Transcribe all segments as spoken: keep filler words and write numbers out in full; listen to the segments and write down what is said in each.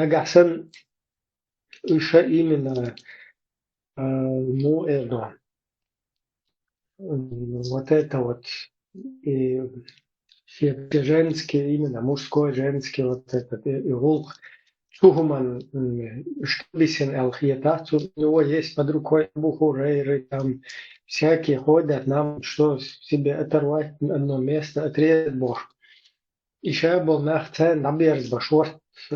Нагахь санна уьш именно, а, ну, эр ду, м, вот это вот, и все женские, именно мужской, женский вот этот, и, и гӀулакх цу хӀуманна, м, уьш бисина аьлла хетац, у него есть под рукой Абу Хурайра, там всякие ходят, нам что себе оторвать одно место, отрезать бохуш. И ша болу нах царна дӀаберзабеш, шорта, э,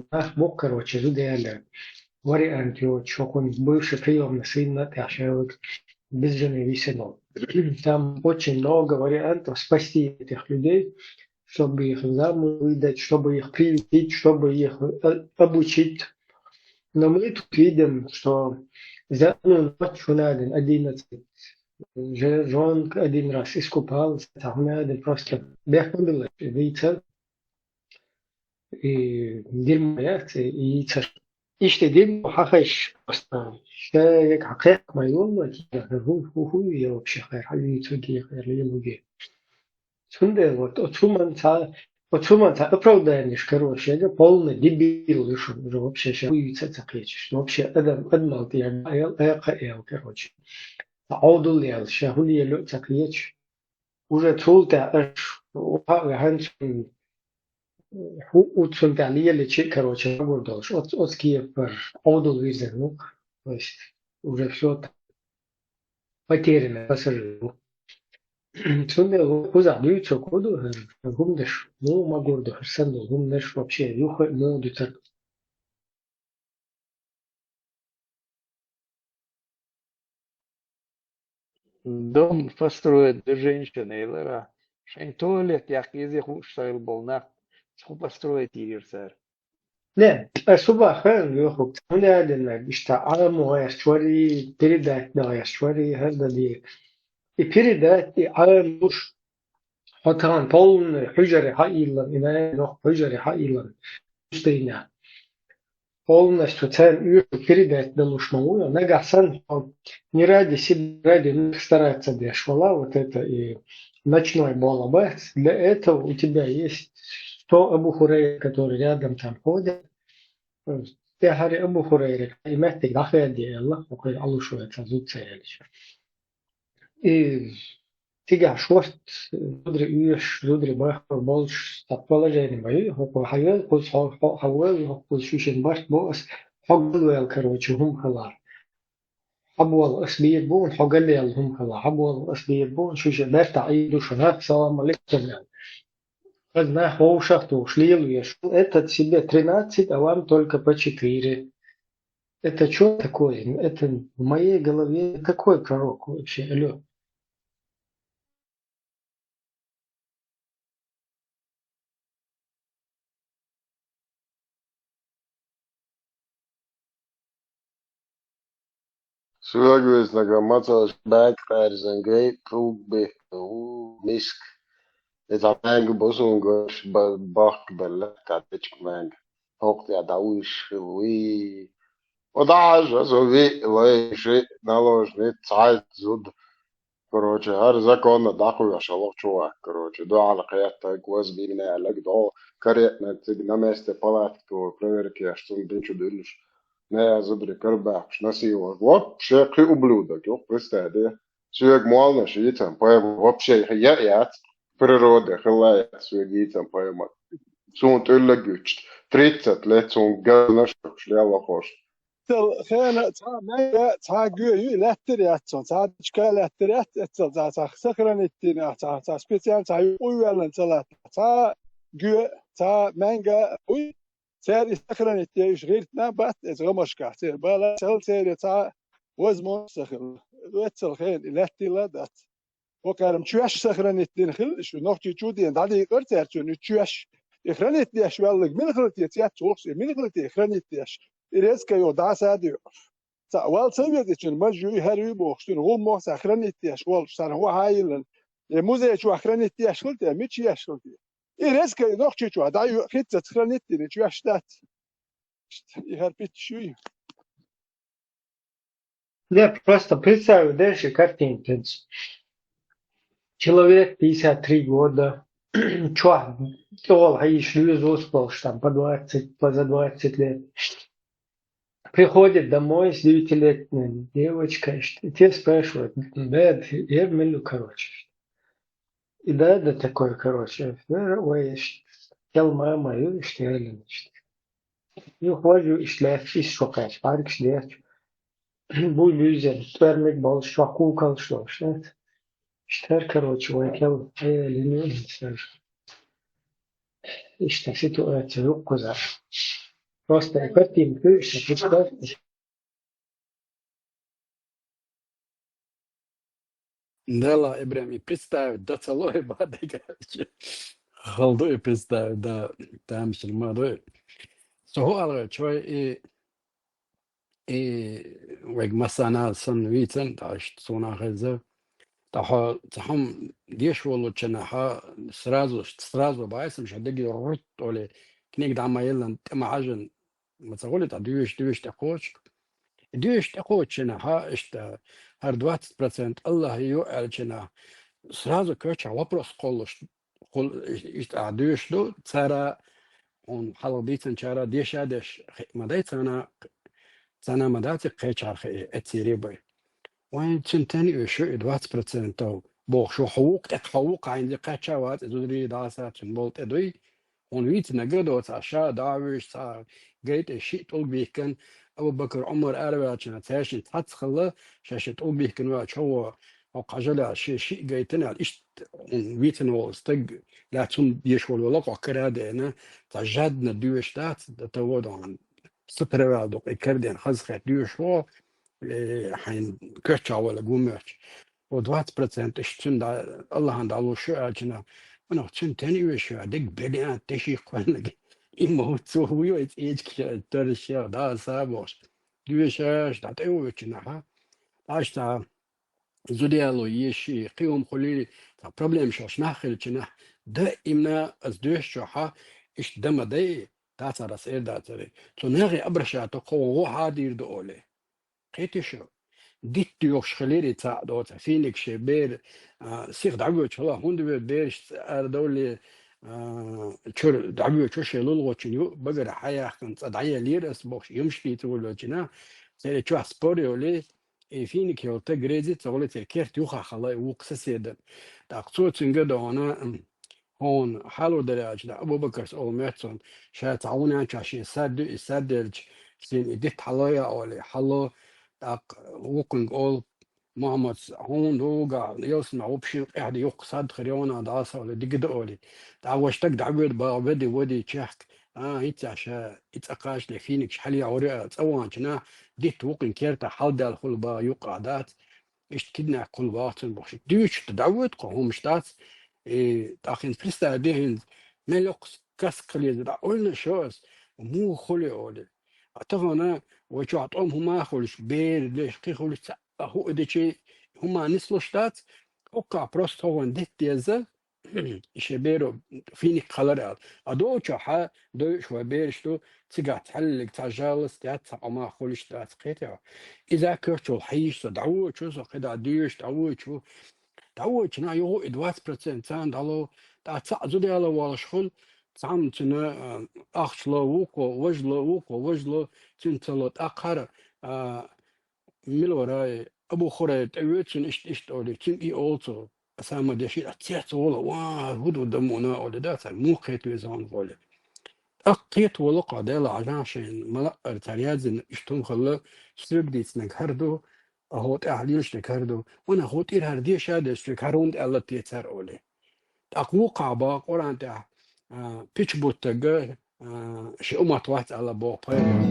нах бу, короче, зуда яьлла вариант йоцуш, хӀокхуьнан бывший приёмный сынна тӀехь ша вуьгу без жены висина. Там очень много вариантов спасти этих людей, чтобы их замуж выдать, чтобы их приютить, чтобы их, э, обучить. Но мы тут видим, что за одну ночь у нас один одиннадцать же-, жёнок один раз искупался, там надо просто бехкам было вийца. И дерьмо яц, и яйца. Иштта дерьмо хьахайш просто. Шайга хьакхехкама йолла, ху-, ху-, ху-, я вообще хайр, хьавийца ги хайр, лелуги. Цундела вот оцу хӀуманца, оцу хӀуманца оправданеш, короче, яга полный дебил ю шу, уже вообще ша вуьйца а ца кхечаш. Вообще адам, адамал тӀера эл, экха эл, короче. Ца Ӏовдал ял, ша хӀун ело а ца кхечаш. Уже цул тӀаьхьа аш, уха а ваьхьан цун, хӀу-, у цун тӀаьхьа леличи, короче, магур долуш. Оц-, оцу кепара Ӏовдал вирзина ву. То есть уже всё, потерянный пассажир ву. Цундела кхузахь дуьйцург хӀун ду, хӀара хӀуманаш, муха магур ду, хӀара санна долу хӀуманаш вообще юха а муха дуьтург? Дом построить для женщины, элира, шайн туалет яккха иза хууш ца хилла болу нах, цхьа построить йийра цара. Не, ткъа субахана юхуг, цхьана а дина, иштта Ӏамо гӀерташ вари, передать дан гӀерташ вари, хӀара дан дийра. И передать, и Ӏамош, хьо тахана полный хьуьжаре хьаиллан, и нана нох хьуьжаре хьаиллан, пустыня. Полностью царна оьшу передать далуш ма ву, нагахь санна хьо не ради себя, ради них стараться деш вала, вот это и ночной бола бац. Для этого у тебя есть сто Абу Хурайра, которые рядом там ходят. ТӀаьхьара Абу Хурайра и меттиг дӀахаде аьлла, хӀокхуьнан Ӏалуш вай цхьа зуда ца яьлча. И цигахь шорта зударий оьшуш, зударий бахар болчу цхьа положение ма ю, хӀокхо хьан вевза, кхуза хьо, хьо хьан вевза, хӀокхуза шуьшинна барт бо ас, хьо галваьлла, короче, хӀума хилар. Хьан болу ас бийр бу, хьо галъяьлла хӀума хилар. Хьан болу ас бийр бу, шуьша бертахь Ӏийр ду шуна, салам алейкум аьлла. Хаза нах вовшах тухуш лелавеш. Этот себе тринадцать, а вам только по четыре. Это чё такое? Это в моей голове какой пророк вообще? Алло. Соьга везна ган мацаллаш баьг кхаьрзина гай, тӀулг битта, у, миска. И цхьа маьнга бу суна гуш, ба-, бахка белла, кхаьчча маьнга. ХӀокху тӀехь дӀавуьйш хила вуй. О, дӀахьажа, со виъ лай, шиъ наложница, цхьайтта зуда. Короче, хӀара законна дӀакхоьхьуш хьалха чу ваха, короче, дуьхьал кхетта, гвоздь бина аьлларг догӀу, каретанан цига на месте палатка, проверка еш, цунна бин чу дуьллуш. Нана зударий карабаьккхаш, насиловать. Вообще кхин ублюдок, юха представь, де. Соьга молланаш йийцан пайхамар вообще я а яц, природе хилла яц соьга йийцан пайхамар. Суна тӀуьллург гуьттуш, тридцать лет суна галнаш лелахош. Цал хена цхьа маьнга, цхьа гоь ю, лаьттар яц цунна, цхьа дечка лаьттар яц, эццал цхьа, цхьа сохранить дина, цхьа, цхьа специально цхьа юкъа ваьллан ца латта, цхьа гоь, цхьа маьнга, уй, церан и сохранить деш гӀиртина бац, эца гӀамашкахь, церан бала, цал церан цхьа возможность ца хилла. Эццал хена и лаьттийла а дац. Вокхарам чоьш сохранить дина хилла, шу нохчий чу дена дӀадийкъар цаьрца и чоьш. И хранить деш ваьлларг мила хила те цец вохуш, и мила хила те хранить деш. И резко йо дӀаса а доькъуш. Цхьа вал ца везачун маж юй, хӀара юй бохуш, цуьнан гӀуммо а цхьа хранить деш волуш, царна хӀун хьайиллина. И музей чохь хранить деш хила те, мича еш хила те. И резко и нохчий чохь дӀайоь хӀинццаца хранить дина чоьш дац. И хӀара питташ юй. Не, просто представь дальше картину, в принципе. Человек пятьдесят три года, чохь тӀехула хьийзаш лоьзуш болуш, там, по двадцать, по за двадцать лет. Приходит домой с девятилетней девочкой, и те спрашивают: «Дад, я милу, короче?» И да, да, такой, короче, вера, ой, ишт, кел мама, ю, ишт, я, ишт. Ю, хожу, ишт, лаьцча, ишт, шо кхаьча, паркаш дерча. Буй буьйзен, тӀормиг болуш, шо кукалш долуш, нет? Иштта, короче, вай кел, э, линию, иштта ситуация юккъуза. Просто и картинка, иштта, иштта. Дела, Ибрахим, и представить, да, ца лой бадига. Халду и представить, да, тамашийна ма ду. Со хӀу алгӀе чой и, и вайга массанал санна вийцан, тӀаккха суна хеза. ТӀаккха цхьа хӀума деш волучу нахьа сразу, сразу баьсам ша дегий рут оле, книга дӀа ма еллан, тӀе ма хьажан, ма ца гӀули, тӀа дуьйш, дуьйш тӀекхочу. Дуьйш тӀекхочу шинахьа, иштта, хӀара двадцать процент Аллахьа ю аьлла чинахь, сразу кхечахь вопрос кхоллуш, кхул-, иштта ахь дуьйш ду, цара, хьуна хьалха дийцинчара деша деш хиъ ма дай царна, царна ма дац и кхечара хиъ, эцийре бай. Вайн цуьнан тан уьш ю и двадцать процентов бохуш, хьо вукху, тӀаккха хьо вукху, хьайна кхаьчча а вац, и зударий дӀаса цуьнан болу тӀе дуй. Хьуна вийцинарг а доцахь, ша дӀа а вуьйш, цхьа гай тӀе шиъ тӀулг бихкан, Абу-Бакр, Ӏумар араваьллачу цаьршинна цхьацца хилла, ша шиъ тӀулг бихкан ваьлла чӀогӀа, хьо кхажалехь, шен шиъ гайтина аьлла, иштта хьуна вийцина волу стаг лаьцна хӀума деш волу велла, кхо кара а деана, цхьа жадна доьшуш дац, дан таво дохьан, сатара ваьлла дукха, и кара деана хазахетта доьшуш ву, э, хьайн коьртачохь вала гу моьттуш. О, двадцать процент иштта цуьнан дӀа-, Аллахьан дӀалуш ю аьллачунах, ванах цуьнан тан уьш ю, дерг белиан теших кхоьллиг. И ма ву цо вуй, вай цӀечка ша, тарраш ша, дӀа а са а бохуш. Дуьйшаш, дӀа тӀе а вуьйчу нахьа. Аш цхьа зуда яло еши, кхин хӀума хуьлийла, цхьа проблема шалш нах хилча нах, даимна ас дуьйш чохьа, иштта дан ма дай, дацара ас эр дацара. Цу нахе обращаться кхо гӀо хьадийр ду оле. Кхетий шу? Дитт доьхуш хилира и цхьаъ доцу, финик шен бер, а, сиха дӀавоьдуш хила, хӀунда воьду бераш арадовле, а, чуьра дӀавоьдуш шен лулгӀочун ю, багара хьаяхкана цӀа дӀаеллера ас бохуш, юмаш дийца волочина, церан чохь спор йоле, и финик йолу таг реза ца гӀоле церан керта юхахь хила, и вукху соседа. ТӀаккха цо цуьнга а дохьуна, м, хьуна хьалур дара аьлча, Абу-Бакарс олу моьтту цунна, ша цхьа гӀунан чохь шен сад ю, и сад елча, шена и дитт хьала а олий, хьало, тӀаккха вукхунга олу, Мухьаммадс, хьуна дугахь, ялсамахь ву пшин къаьхьа де юккха сад хир йона дӀаса олий, дига дан олий. ТӀаккха ваш стаг дӀавоьду баха, веди, води чехка, а, хӀинца ша и цӀа кхачале финикаш хьале гӀур а, цӀа ваханчу нах, дитт вукхун керта хьалдаьлла хуьлу баха юккъахь дац. Иштта киднаккхула вахцун бохуш. Дуьйцуш дӀавоьду кху хӀумаш дац. И тӀаккха хӀинца представь де хӀинца, мел йоккхус каска хилийза дӀа ойла шо ас, муха хуьлу олий. А тахана вай чохь тӀом хӀума а хуьлуш, бер деш, кхин хуьлуш ца а хӀуъа дичи хӀума нислуш дац, хӀоккхахь просто хӀокхунна дитт деза, и шен беро финик хилар аьлла. А долчохьа дойуш вай бераш ду, цигахь цхьаьллиг цхьа жалас дац, цхьа Ӏомах хуьлуш дац, кхетий хьо. Иза коьртачул хьийза со, дӀавоьдуш со, кхидӀа дуьйш, дӀавоьдуш ву. ДӀавоьдуш нах юху и двадцать процент царна дӀало, тӀаккха цхьаъ зуда яла волуш хуьлу, цхьамма цуьнан, а, ахча ло вукхо, важа ло вукхо, важа ло, цуьнан ца ло, тӀаккха хӀара, а, мила вара, Абу Хурайра тӀе воьду цуьнан иштта, иштта олий, цуьнга и олу цо. Аса ма деши, а цец волу, ва, хӀу ду дамуна олий, да, цара муха кхета веза хьуна олий. ТӀаккха кхета волу кхо Дела хьажахь шайна, ма-лаъара цара яздина, иштта хӀума хилла, соьга дийцинарг хӀара ду, а хӀо тӀаьхьа лелаш дерг хӀара ду, ванах хӀу тӀира хӀара деша а деш, соьга хӀара хӀунда аьлла те цара олий. ТӀаккха вукхахь боху Къуръан тӀехь, а, пича буттарг, а, ши уммат вац аьлла боху пайхамар.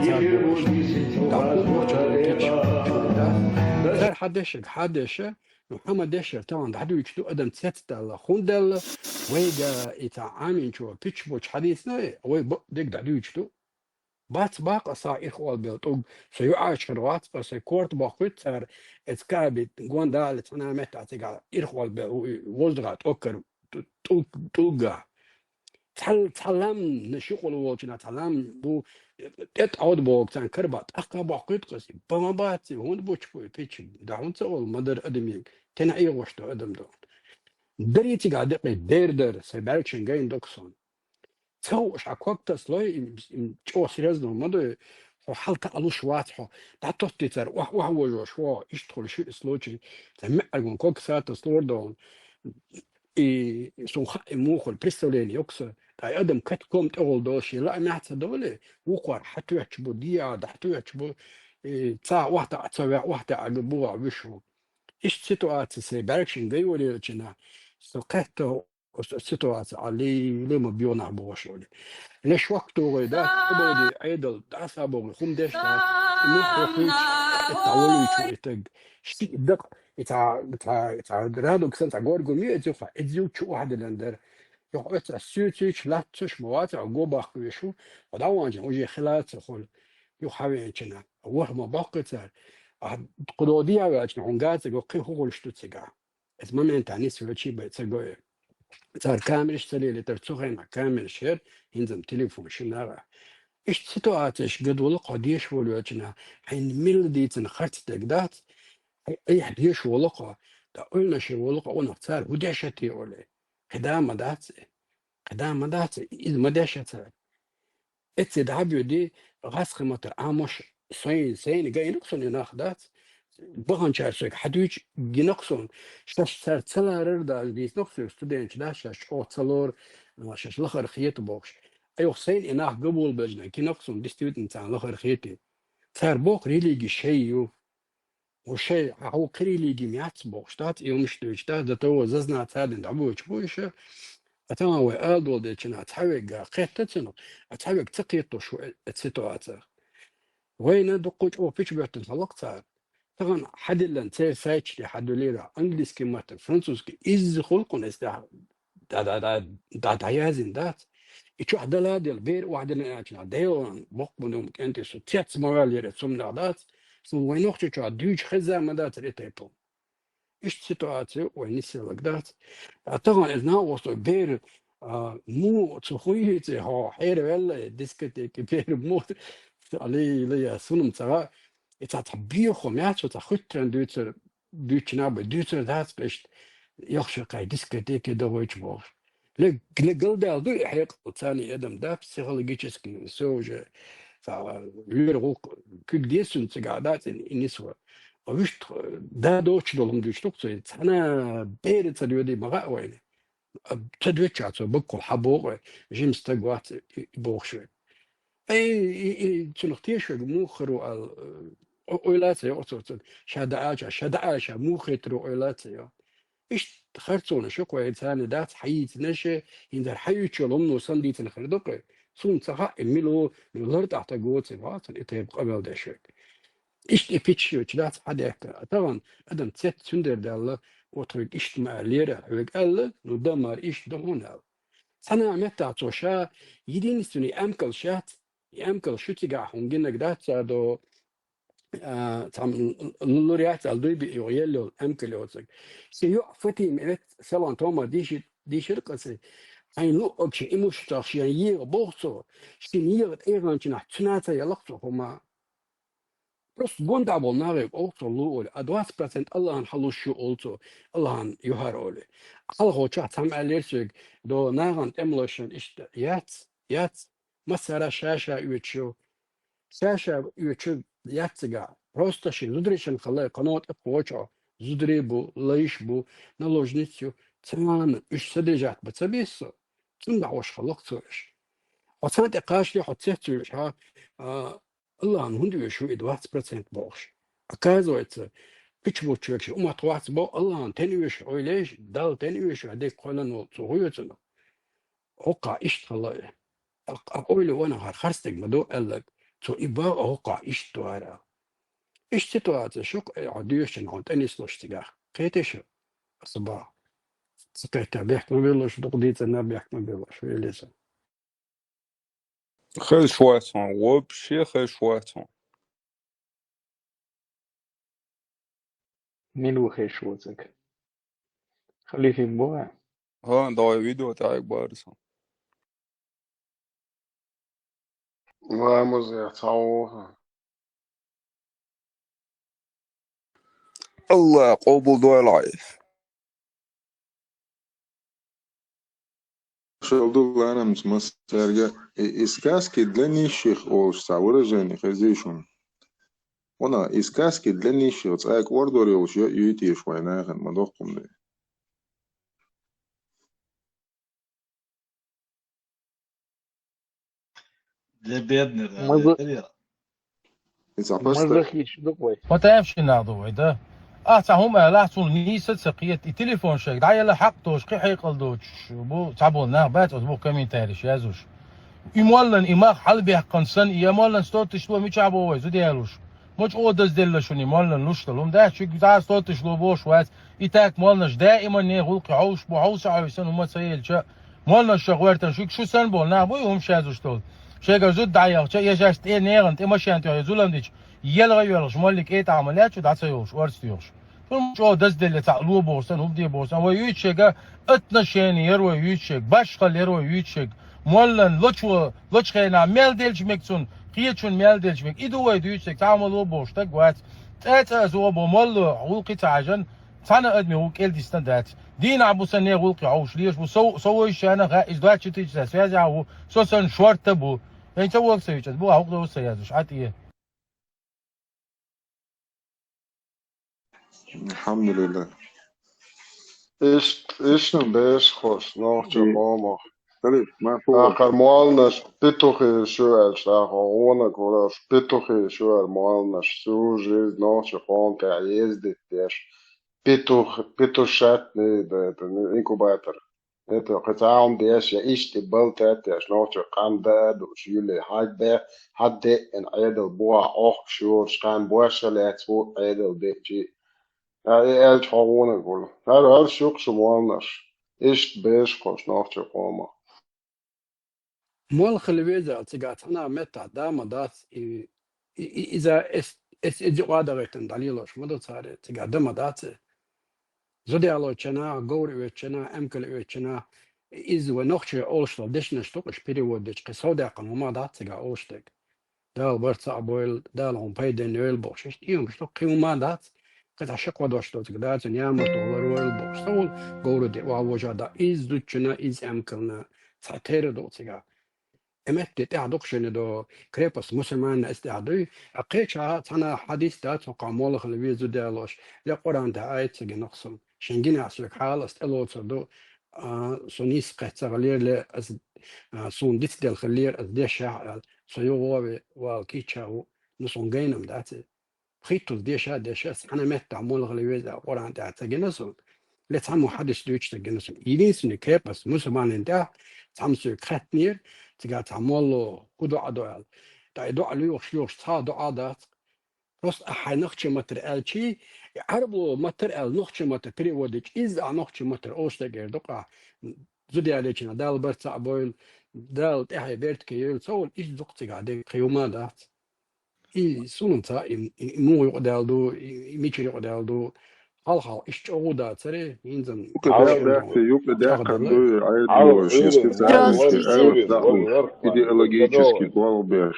Цара бохуш. ТӀаккха хӀун бохучу тӀехь кеча? Цара хьан дешаг, хьан деша, ну, хьан ма дешар, тахана дӀадуьйцуш ду адам цецдалла. ХӀунда аьлла, вайга и цхьа Ӏаминчо пича бучу хьадийцина, вай бакъдерг дӀадуьйцуш ду. Бац бакъа сан ирхъолбелла тӀулг, со юьӀачу хир вац, аса корта боккхуьйту цара, эца каби гон дали цхьана меттахь цигахь ирхъолбелла ву и воздухахь тӀоккар тӀу-, тӀулг-, тӀулгахь. Цхьа, цхьа лам, на ши къула волчу на цхьа лам бу, тӀе тӀовда боху царна карба, тӀаккха боккхуьйту аса, ба ма бац, хӀунда бучу пича, да хӀунда ца олу, ма дара адамийн, тена Ӏехош ду адам ду. Дарий цигахь декъий дер дар, сайн бӀаьргашна гайна доккха сон. Ца хууш хьан ког тасалой, им, им чӀогӀа серьёзно ма дой, хьо хьал таӀалуш вац хьо. ДӀатоттий цара, охьа-охьа вожош, хьо, иштта хуьлу ши случай, ца меӀаргун ког са тасалора догӀун. И сон хаьа, и муха хуьлу, представление йоккха са. Ткъа и адам катакомб тӀехула долуш, и лаамехь ца долий, вукхор хьатоьттуш бу, дехьа дӀахьатоьттуш бу, и цхьа охьатаӀа ца ваьхьа, охьатаӀа бу вуьш ву. Иштта ситуаци сайн бӀаьргашна гай валелчина, со кхетта оцу ситуаци Ӏа ле-, ле ма боьгӀу нах бохуш волу. Ле шок тухий дац, тӀебогӀий Ӏедал, дӀасабогӀий хӀума деш дац, и мохь хьокхуьйтуш, и цхьа волуьйтуш ву и таг. Шиъ дакъа, и цхьа, и цхьа, и цхьа радуга санна цхьа горгума ю, иза юха, иза юха чу охьадиллина дара. Юха оцу соьцуьйтуш, латташ ма вац, хьо го баккха веш ву, хьо дӀаваханчун уже хила ца хуьлу. Юха хьавеанчина, ворхӀ ма боккхий цара. Ахьа кху догӀу дехьа ваьлчина, хьуна гацарг кхин хӀун хуьлуш ду цигахь. Иза моментально нисвелчий бен ца го. Цара камераш ца лелийтара, цу хенахь камераш яра, хӀинца-м телефон шина агӀа. Иштта ситуацеш гад волу кхо деша волавелча нах, хьайна милла дийцина харц дерг дац, хьай айхьа деша волу кхо, ткъа ойланаш йолу кхо, унах цара хӀун деш а те олий. КхидӀа ма дац и. КхидӀа ма дац и, иза ма деш а цара. Эцци дӀа а боьдий, гӀазкхи ма-тарра Ӏамош, сайна, сайна гайна-кх суна и нах дац. Баханчара соьга хьадуьйцу гина-кх суна, шаьш цара ца ларар дац, дийцина-кх соьга студенташ дац, шаьш чӀогӀа ца лору, шаьш лахара хета бохуш. Айхьа сайна и нах габулбелча гина-кх суна, действительно, царна лахара хетий. Цара боху, религи шай ю. Ва шай, хьан хӀокху религима яц бохуш дац, и хӀумаш дуьйцуш дац, до того зазнацца дина дӀабоьдуш бу иша. А тахана вай ала доладелча нах цхьаверг а кхетта цунах, а цхьаверг ца кхетош ву э-, эцу ситуацех. Вайна дуккха чӀогӀа пича боьттина хьалакх цара. Тахана хьадиллина церан сайташ тӀе хьадуьллийра, английский маттахь, французский, изза хуьлу кхунна эцу тӀехь дӀа-, дӀа-, дӀа-, дӀа-, дӀаяздина дац. И чохь дала а делла, бер охьадиллина аьлча нах, Делан боккха бу кӀентий со, цец ма ваьлла яра цумнах дац. Суна вайн нохчи чохь дуьйцуш хеза ма дацара и тайпа. Иштта ситуаци вайн нисъелларг дац. А тахана иза накъосталла бер, а, муха цу хуййиций хьо, хьера ваьлла, дискотеки бер муха, аллай, лая, суна-м ца хаьа, и цхьа, цхьа бехо ма яц, цхьа хуьттаран дуьйцур, дуьйцучу нах бен дуьйцур дац-кх иштта, ялхашкахь дискотеке дохуьйтуш бохуш. Ле, ле галдаьлла ду и хьекъал, царна и адам дац, психологически, всё уже, цхьа лоьран гӀуллакх куьг деза цуьнан цигахь дац и, и нисва. Вуьшта да доцуш долу хӀума дуьйцуш ду-кх цо, цхьана бер а ца доьдий ма хаьа вайна. А, ца доьдучохь цо баккхал хьан боху вай, жима стаг вац и, и бохуш вай. Ай, и, и, цунах тешарг муха хир ву аьлла, о-, ойла а ца йо оцо цунна. Ша даьлча, ша даьлча, муха хетар ву ойла а ца йо. Иштта харцонаш ю-кх вай, царна дац хьайийцинарш, хӀинца хьаюьйцуш йолу хӀумано санна дийцина хир ду-кх. Суна ца хаьа, и мила ву, лартӀахь стаг воцург вацара, и тайпа къамел деш верг. Иштта и пичча йоцуш дац хьан дехка. А тахана адам цец цуьнан дер даьлла, вот хьоьга иштта ма аьллера, хьоьга аьлла, ну, дан мара иштта ду хьуна аьлла. Цхьана а меттахь цо ша единственный амкал шац, и амкал шу цигахь хьуна гинарг дац цара до, а, цхьамма лур яц аьлла дуй биъ йо, елла йолу амкал йоцург. Сан йоӀ Фатима эццу селан тома дийши-, дийшира-кх аса. Хьайн луъург шен имуществах шен егӀа боху цо, шен егӀа тӀегӀанчу нах цуьнан ца ялакх цо хӀума. Просто гондахь болу нахе олу цо лу олий, а двадцать процент Аллахьан хьалуш ю олу цо, Аллахьан юьхьар олий. Хьалхочохь цхьамма аьллера соьга, до нахана тӀемалошна иштта яц, яц, массара ша-ша оьцуш ю. Ша-ша оьцуш яц цигахь. Просто шен зударшна хала, кхано тӀекхочо, зударий бу, лайш бу, наложница ю, царна уьш содержать бан ца беза со. Цундахь ваша хала-кх цо уьш. Хьо царна тӀе кхачале хьо цецвуьйлуш хьо, а, Аллахьан хӀунда оьшу и двадцать процент бохуш? Оказывается, пича буччуьргаш умат вац бо Аллахьан тен оьшу, ойла еш, Далла тен оьшу, хьан дерг кхоьллина волу цо хӀун оьцуна? ХӀокхахь иштта хала и. Ак-, ак ойла вана хӀара харцдерг ма ду аьлларг, цо и боху хӀокхахь иштта вара. Иштта ситуация шу-кх, э, хьо доьшучун хьуна тӀенислуш цигахь. Кхетий шу? Аса боху. Ца кхетта бехк ма биллалаш, дукха дийцарна бехк ма биллалаш, вели сан. Хезаш вац хьуна, вообще хезаш вац хьуна. Мила ву хезаш воцург? Халифин бу вай? ХӀан, давай видео тӀехь бара сан. Ламазехь цхьа ву хьан. Аллах къобалдойла хьайса. Шалду ланамца массаьрга и, и сказки для нищих олуш цхьа выражение хезий шуна? Вана, и сказки для нищих, цкъа кӀордор йолуш я юй теша вайн нахана, ма доккхум де. Для бедных, да, Маза- для И цхьа паста. Маза хиш ду вай. Ма тӀаьхьа шина нах ду вай, да? Ахь цхьа хӀума аьлла, ахь цунна нийса ца кхета, и телефон шайга дӀаелла хьакъ долуш, кхин хьекъал доцуш бу, цхьа болу нах бац оцу буху комментарийш яздеш. И моллан и мах хьалабаьккхина санна, и я моллан стоташ ло мичахь бо вай, зуда ялуш? Ма чӀогӀа дазделла шуна и моллан луш долу хӀума дац, шуьга цхьа стоташ ло бохуш вац, и так молланаш даиман не гӀуллакхе хьовсуш бу, хьовса хьовсана хӀума ца елча, молланаш ша гӀоьртан шуьга шу санна болу нах бу и хӀума шаьзуш долу. Шайгара зуда дӀаяхча, я шаьш тӀе нехана, тӀе машен тӀехь я зулам дича, елха а йоьлхуш, моллиг кӀетӀа ма лаьтташ, дӀа ца йолуш, орца доьхуш. Цунна чӀогӀа дазделла цхьаъ ло бохуш санна, хӀума де бохуш санна, вай юьйцу шега отношение яр вай юьйцу шега, башхалла яр вай юьйцу шега. Моллан лочо, лочу хенахь мел делча мега цунна, кхечунна мел делча мега. И ду вай дуьйцу шега, цхьа а ма ло бохуш стаг вац. ЦӀа-цӀа а зо бо молла гӀуллакхе ца хьажан, цхьана а адаме ву кӀел дисна дац. Дийнахь бу санна гӀуллакхе хьовсуш леш бу, со, со вайшана хаьа, иза двадцать четыре часа связь а ву, со санна шорта бу. Вайн ца вогу ца вича, бу а хӀокху доза ца яздеш, хьан тӀе. Алхьамдулиллах. Иштта, иштта бешахош, нохча Ди- къомах. Дале, ма фу. Ахар молланаш петухи шу аьлча, тӀаккха гӀонах вара шу петухи шу аьлла молланаш, всю жизнь нохча къоман тӀехь ездить деш. Петух, петушатный, да, это, ну, инкубатор. Это кхин цхьа хӀума деш, я иштта болтать деш, нохча къам да а дууш, юьлле хьагда, хьадеъна Ӏедал бухахь Ӏохкуш йолуш, къам бошха лаьцна ву Ӏедал дечи. А, и аьлча хьо гӀонах вула. ХӀара, хӀара шух шу молланаш. Иштта бешахош нохча къомах. Молла хила веза аьлла, цигахь цхьана а меттахь да ма дац, и, и, и, иза эс, эс, эс юкъа а дагӀийтина дӀалелош ма ду цара, цигахь да ма дац. Зуда ялочу нах, говр оьцучу нах, эмкал оьцучу нах, иза вай нохчий олуш долу дешнаш ду-кх уьш перевод дечу, кхин совдаьккхина хӀума дац цигахь олуш дерг. Дала барт цхьаъ бойла, Дала хьуна пайденна йойла бохуш, иштта и хӀумаш ду, кхин хӀума дац, кхин цхьа ши-кхо дош доцург дац, ян ма тохалур войла бохуш. Ца волу говра де охьавожа дан, иза зудчунна, иза эмкална цхьа тера ду цигахь. Э, метте тӀехь ду-кх шуна до, крепость мусульманна эс тӀехь дуй, а кхечахьа цхьана хьадис дац хӀокхахь молла хила веза зуда ялош, я Къуръан тӀехь аят ца гина-кх суна. Шен гинахь соьга хьала ас тӀелоцур ду, а, со нийса кхетта ца хилера, ас, а, суна дицделла хилера ас дешшехь аьлла, со юха вала кийча а ву, ну, суна гайна-м дац иза. Пхийттаза деша а деша, цхьана меттахь молла хила веза Къуръан тӀехь ца гина суна. Ле цхьаммо хьадис дуьйцуш ца гина суна. Единственный крепость мусульманийн тӀехь цхьамма соьга хаьттинера, цигахь цхьа молло хӀун доӀа до аьлла. ТӀаккха и доӀа лоьхуш, лоьхуш цхьа а доӀа дац. Просто ахь хьайн нохчийн маттара аьлчий, и Ӏарбо маттара аьлла нохчийн маттара перевод дича, иза ахь нохчийн маттара олуш дерг эр ду-кх ахь. Зуда ялийча нах Дала барт цхьаъ бойла, Дала тӀаьхье беркате йойла ца волу, иштта ду-кх цигахь дерг, кхин хӀума дац. И суна ца, и, и, и муха юкъадаьлла ду, и, и мичара юкъадаьлла ду, хьалха иштта чӀогӀа дацаре, хӀинца Юкъадаьлла дац, юкъадаьккхина ду, Ӏедало, шен специально, шен аьлла дакъа, идеологически болх беш.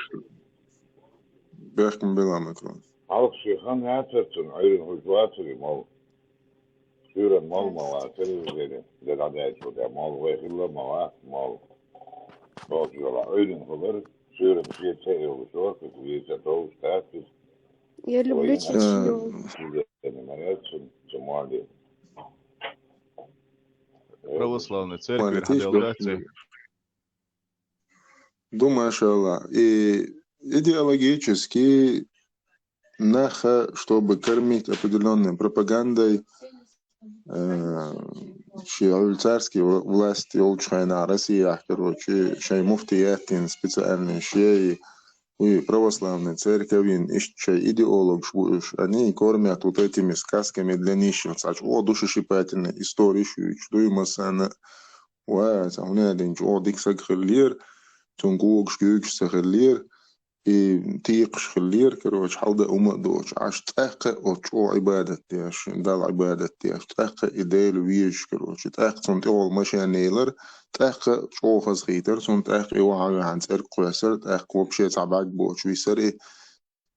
Бехкам бела, Макрон. Хьалха шен хан яцара цунна, Ӏуьйранна хуьлуш вацара и молла. Суьйранна молла ма вацара иза, де дӀадаьлча, де молла вай хилла ма вац, молла. Бохучу йола Ӏуьйранна хилар, суьйранна шен ца йолуш вара, кхин веза товш дац иза. Я люблю Чечню. Иза ма яц цунна, цу молле. Православная церковь хьаделла дац. Ду, машалла. И идеологически наха, чтобы кормить определённой пропагандой, э, ши царский вла-, власть йолчу хенахь Россияхь, короче, шайн муфтиятин специальный шей, и православный церковин, иштта шайн идеологаш бу уьш. Они кормят вот этими сказками для нищих. Цхьа чӀогӀа душещипательная история шу юьйцуш дуй массарна. Ва, цхьа хӀунда аьлча чӀогӀа дика саг хиллера, цунна когаш, куьйгаш ца хиллера, и текхаш хиллера, короче, хьалда хӀума а доцуш, Ӏаш тӀаккха а оцу чӀогӀа Ӏибадат деш, Далла Ӏибадат деш, тӀаккха и Дела везаш, короче, тӀаккха цунна тӀехула машен елар, тӀаккха чӀогӀа хазахийтар, цунна тӀаккха и вахьа-вахьана цӀерга кхоьссар, тӀаккха вообще цхьа бӀаьрг боцуш висар и,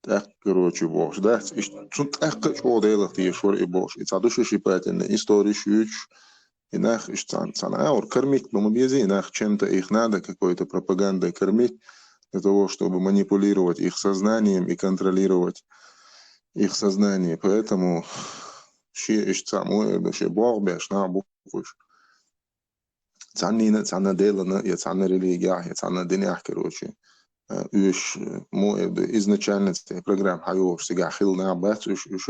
тӀаккха, короче, бохуш дац, иштта цунна тӀаккха а чӀогӀа Делах тешаш вара и бохуш, и цхьа душещипательная история шу юьйцуш, И нах иштта цхьана, цхьана агӀор кормить бан ма безий, и нах чем-то их надо, какой-то пропагандой кормить, для того, чтобы манипулировать их сознанием и контролировать их сознание. Поэтому ши иштта цхьа мо эрда, ши богӀ беш нах бу уж. Цхьаннина, цхьанна Делана, я цхьанна религия, я цхьанна динех, короче. Э, уж, э, мо эрда, изначально цхьа программа хьайогӀуш цигахь хилла нах бац уж, уж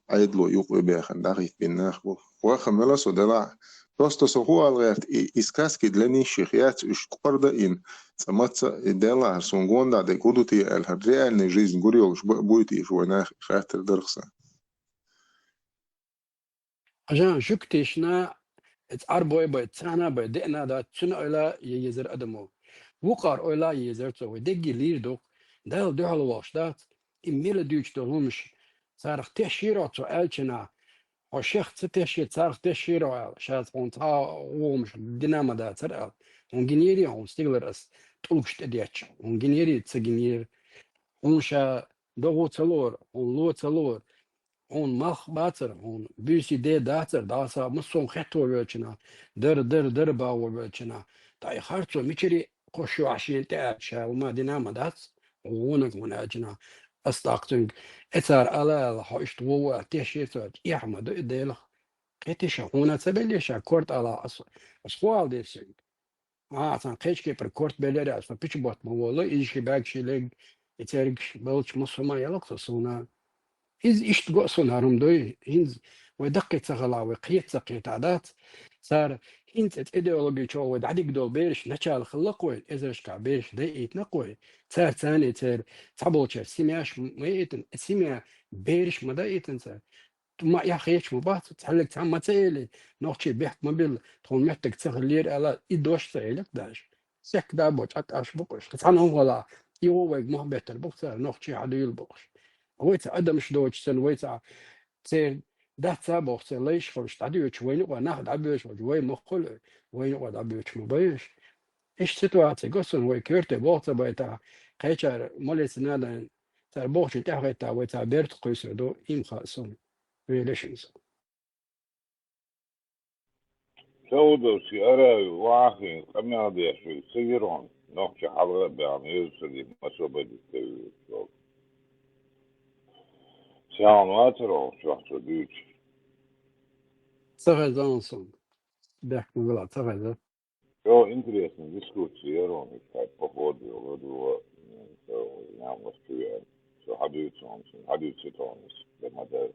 Ӏедало юкъе баьхна дӀахӀиттина нах бу. Ваха мела со делахь. Просто со хӀу ала гӀерта, и, и сказки для нищих яц, уж кӀорда ин, цкъа маца и делахьара суна гонда де гуду те аьлла, хӀара реальная жизнь гур йолуш ба-, буй те иш вай нах, хаттар дарх сан. Жан жуьгтишна, цӀар бой бай, цана бай, деана дац, цуьнан ойла е езар адамо. Вукхар ойла е езар цо, вай дегги лийр ду. Дала дуьхьал волуш дац, и мила дуьйцу долу хӀумаш. Царах тешшийро цо аьлчана, хьо шех ца тешши, царах тешшийро аьлла, ша хьуна цхьа гӀо хӀумаш дина ма дацара аьлла. Хьуна гинийрий хьуна стигалара ас тӀулгаш тӀедетташ? Хьуна гинийрий ца гинийра? Хьуна ша догӀу ца лора, хьуна ло ца лора, хьуна малх бацара, хьуна буьйсий де дацара, дӀаса массо а хетто велчана, дара, дара, дара багӀо велчана, ткъа и харцо мичаре кхуш ю ахь шена тӀе аьлча, ша ма дина ма дац, гӀунаг хьуна аьлчана, ас тӀаккха цуьнга, э, цара ала аьлла, хьо иштта вон ву аьлла, тешшийра цо аьлча, эхь ма ду и Делах. Кхетий ша, хьуна ца беллий ша, корта ала ас, ас хӀун ала деза шуьга? А, сан кхечу кепара корта беллера аьлла, со пича ботта ма волу, иза ши баьг ши лег, и цергаш балча массо а ма ялакх со суна. Иза иштта го а суна хӀара хӀума дуй, хӀинца вай даккхий ца хала, вай кхета ца кхета дац. Цара хӀинца цӀе идеологи чохь вай дӀадигга долу бераш начала хилла-кх вайн, эзаршкахь бераш дайийтина-кх вай. Цара царна церан цхьаболчара семьяш ма яийтина, семья бераш ма даийтина цара. Ма эхь хеташ ма бац, цхьаьллиг цхьамма ца эли, нохчий бехк ма билла, тхуна меттиг ца хиллера аьлла, и дош ца элира даже. Сехк да бо, чӀагӀ Ӏаш бу-кх уьш. Цхьана хӀума гӀала, и гӀо вайга мохь беттар бу-кх цара, нохчий хьан дуьйла бу-кх уьш. Вай цхьа адамаш доцуш санна, вай цхьа церан дац а боху, церан лайш хуьлуш дӀадоьдуш, вайна юкъа нах дӀабоьдуш волчу, вай ма хуьлу, вайна юкъа дӀабоьдуш ма бай уьш. Иштта ситуаци го суна, вай коьрте болх ца байта, кхечара молеца надан цара бохучун тӀаьхьахӀитта, вай цхьа берта кхуьйсур ду, и ма хаьа суна. Велашан со. Саудовский Аравия вахийна къамел деш ву, ца йира хьуна, нохча хьалха а баьхна, Иерусалим освободить ца вуьйцу долу. Сяхьана вацара хьо чохь цо дуьйцуш? Ца хеза суна. Бехк ма вала, ца хеза. Чо интересная дискуссия яра хьуна, по ходу, вот, вот, м, со нахмас чу веана. Со хьадуьйцу хьуна, шуна хьадуьйцу хьуна, да ма дар.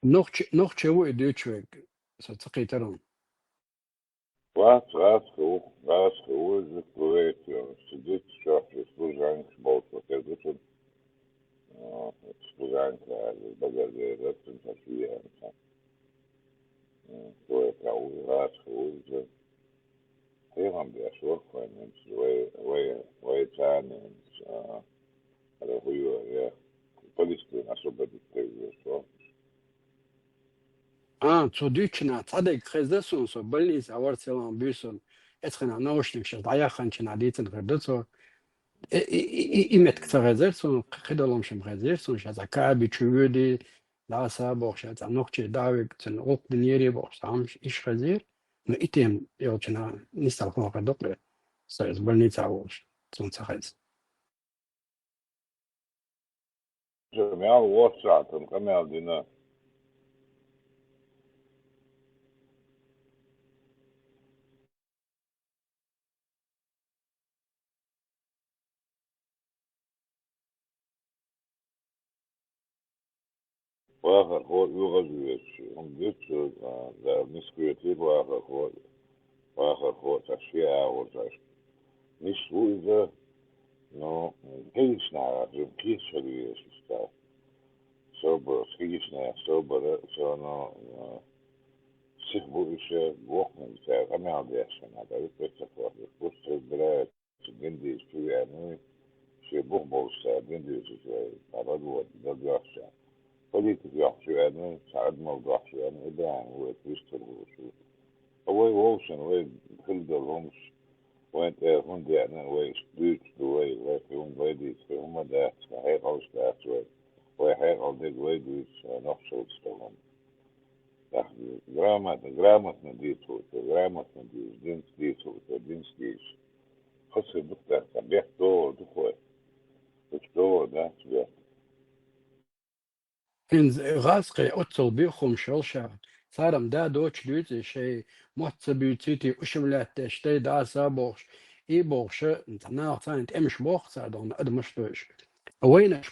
Нохчи, нохчи ву и дуьйцуш верг, со ца кхийтара хьуна. Вац, гӀазкхи ву, гӀазкхи ву, иза Кувейт йолуш, ца дитта чохь, и служанкаш болчу тера ду цунна. А, служанка аьлла, багара вер дац цунна, ца шиъ аьлла. М, Кувейт а ву, гӀазкхи ву иза. Хьехам беш вара вайн, вай, вай, вай царна, а, хӀара хӀу ю, я, Палестина освободить дерг ву со. А, цо дуьйцучунах цхьа дерг хезна суна, со больница а вара ца лан буьйсанна, эцхьана наушникаш дӀаяхханчунах дийцина хир ду цо. И, и, и, и, и меттиг ца хезира суна, кхидолу хӀума шимма хезира суна, ша цхьа каби чу воьдий, дӀаса а бохуш, ша цхьа нохчий дӀа а вига, цуьнан гӀуллакх динера а бохуш, цхьа хӀумаш иштта хезира. Но и тема йолчунах нисдала хӀун хир ду-кх, со иза больница а волуш, цунна ца хезна. Мел ворхӀ сахьтана къамел дина. Вахархо оьгӀаз везачу, хӀума дуьйцу, а, да, Москве тӀера вахархо, вахархо цхьа шен агӀор цхьа миша ву иза, ну, кегийчу нахах жима кхеташ хила везаш иштта. Собар, кегийчу нахах собар, со, ну, а, сиха бу иша, воккханиг цара къамел деш хьуна, да, юкъа ца кхоьхьуш, пусть разбираются. Цу дин дуьйцуш чу веана вуй, шен бух болуш цара дин дуьйцуш вай, цхьа развод дан доьхча. Политик йоккхуш веана вуй, цхьа адамал дохьуш веана, ИбрахӀим ву, вуьстур волуш ву. Ткъа вай вовшашна, вай хила долу хӀумаш, вайн тӀера хӀунда деана, вай иштта дуьйцуш ду вай, вай кхин хӀума вай дийца, кхин хӀума дац, кхин хьекъалш дац вай. Вай хьекъал дерг вай дуьйцуш, вай нохчаллаш тахана. Грамотно, грамотно дийца хӀута, грамотно дийца, динца дийца хӀута, динца дийца. Хассе бутта, бехк догӀур ду хой. Уч догӀур дац бехк. ХӀинца гӀазкхий оццул бехкамаш йолуш, цара-м да доцуш дуьйцу шайн мотт ца буьйцийта, уьш-м лаьтташ, тӀе дӀаса а бохуш, и бохуш, наха царна тӀемаш боху цара догӀу адамаш а дойуш. Вайнаш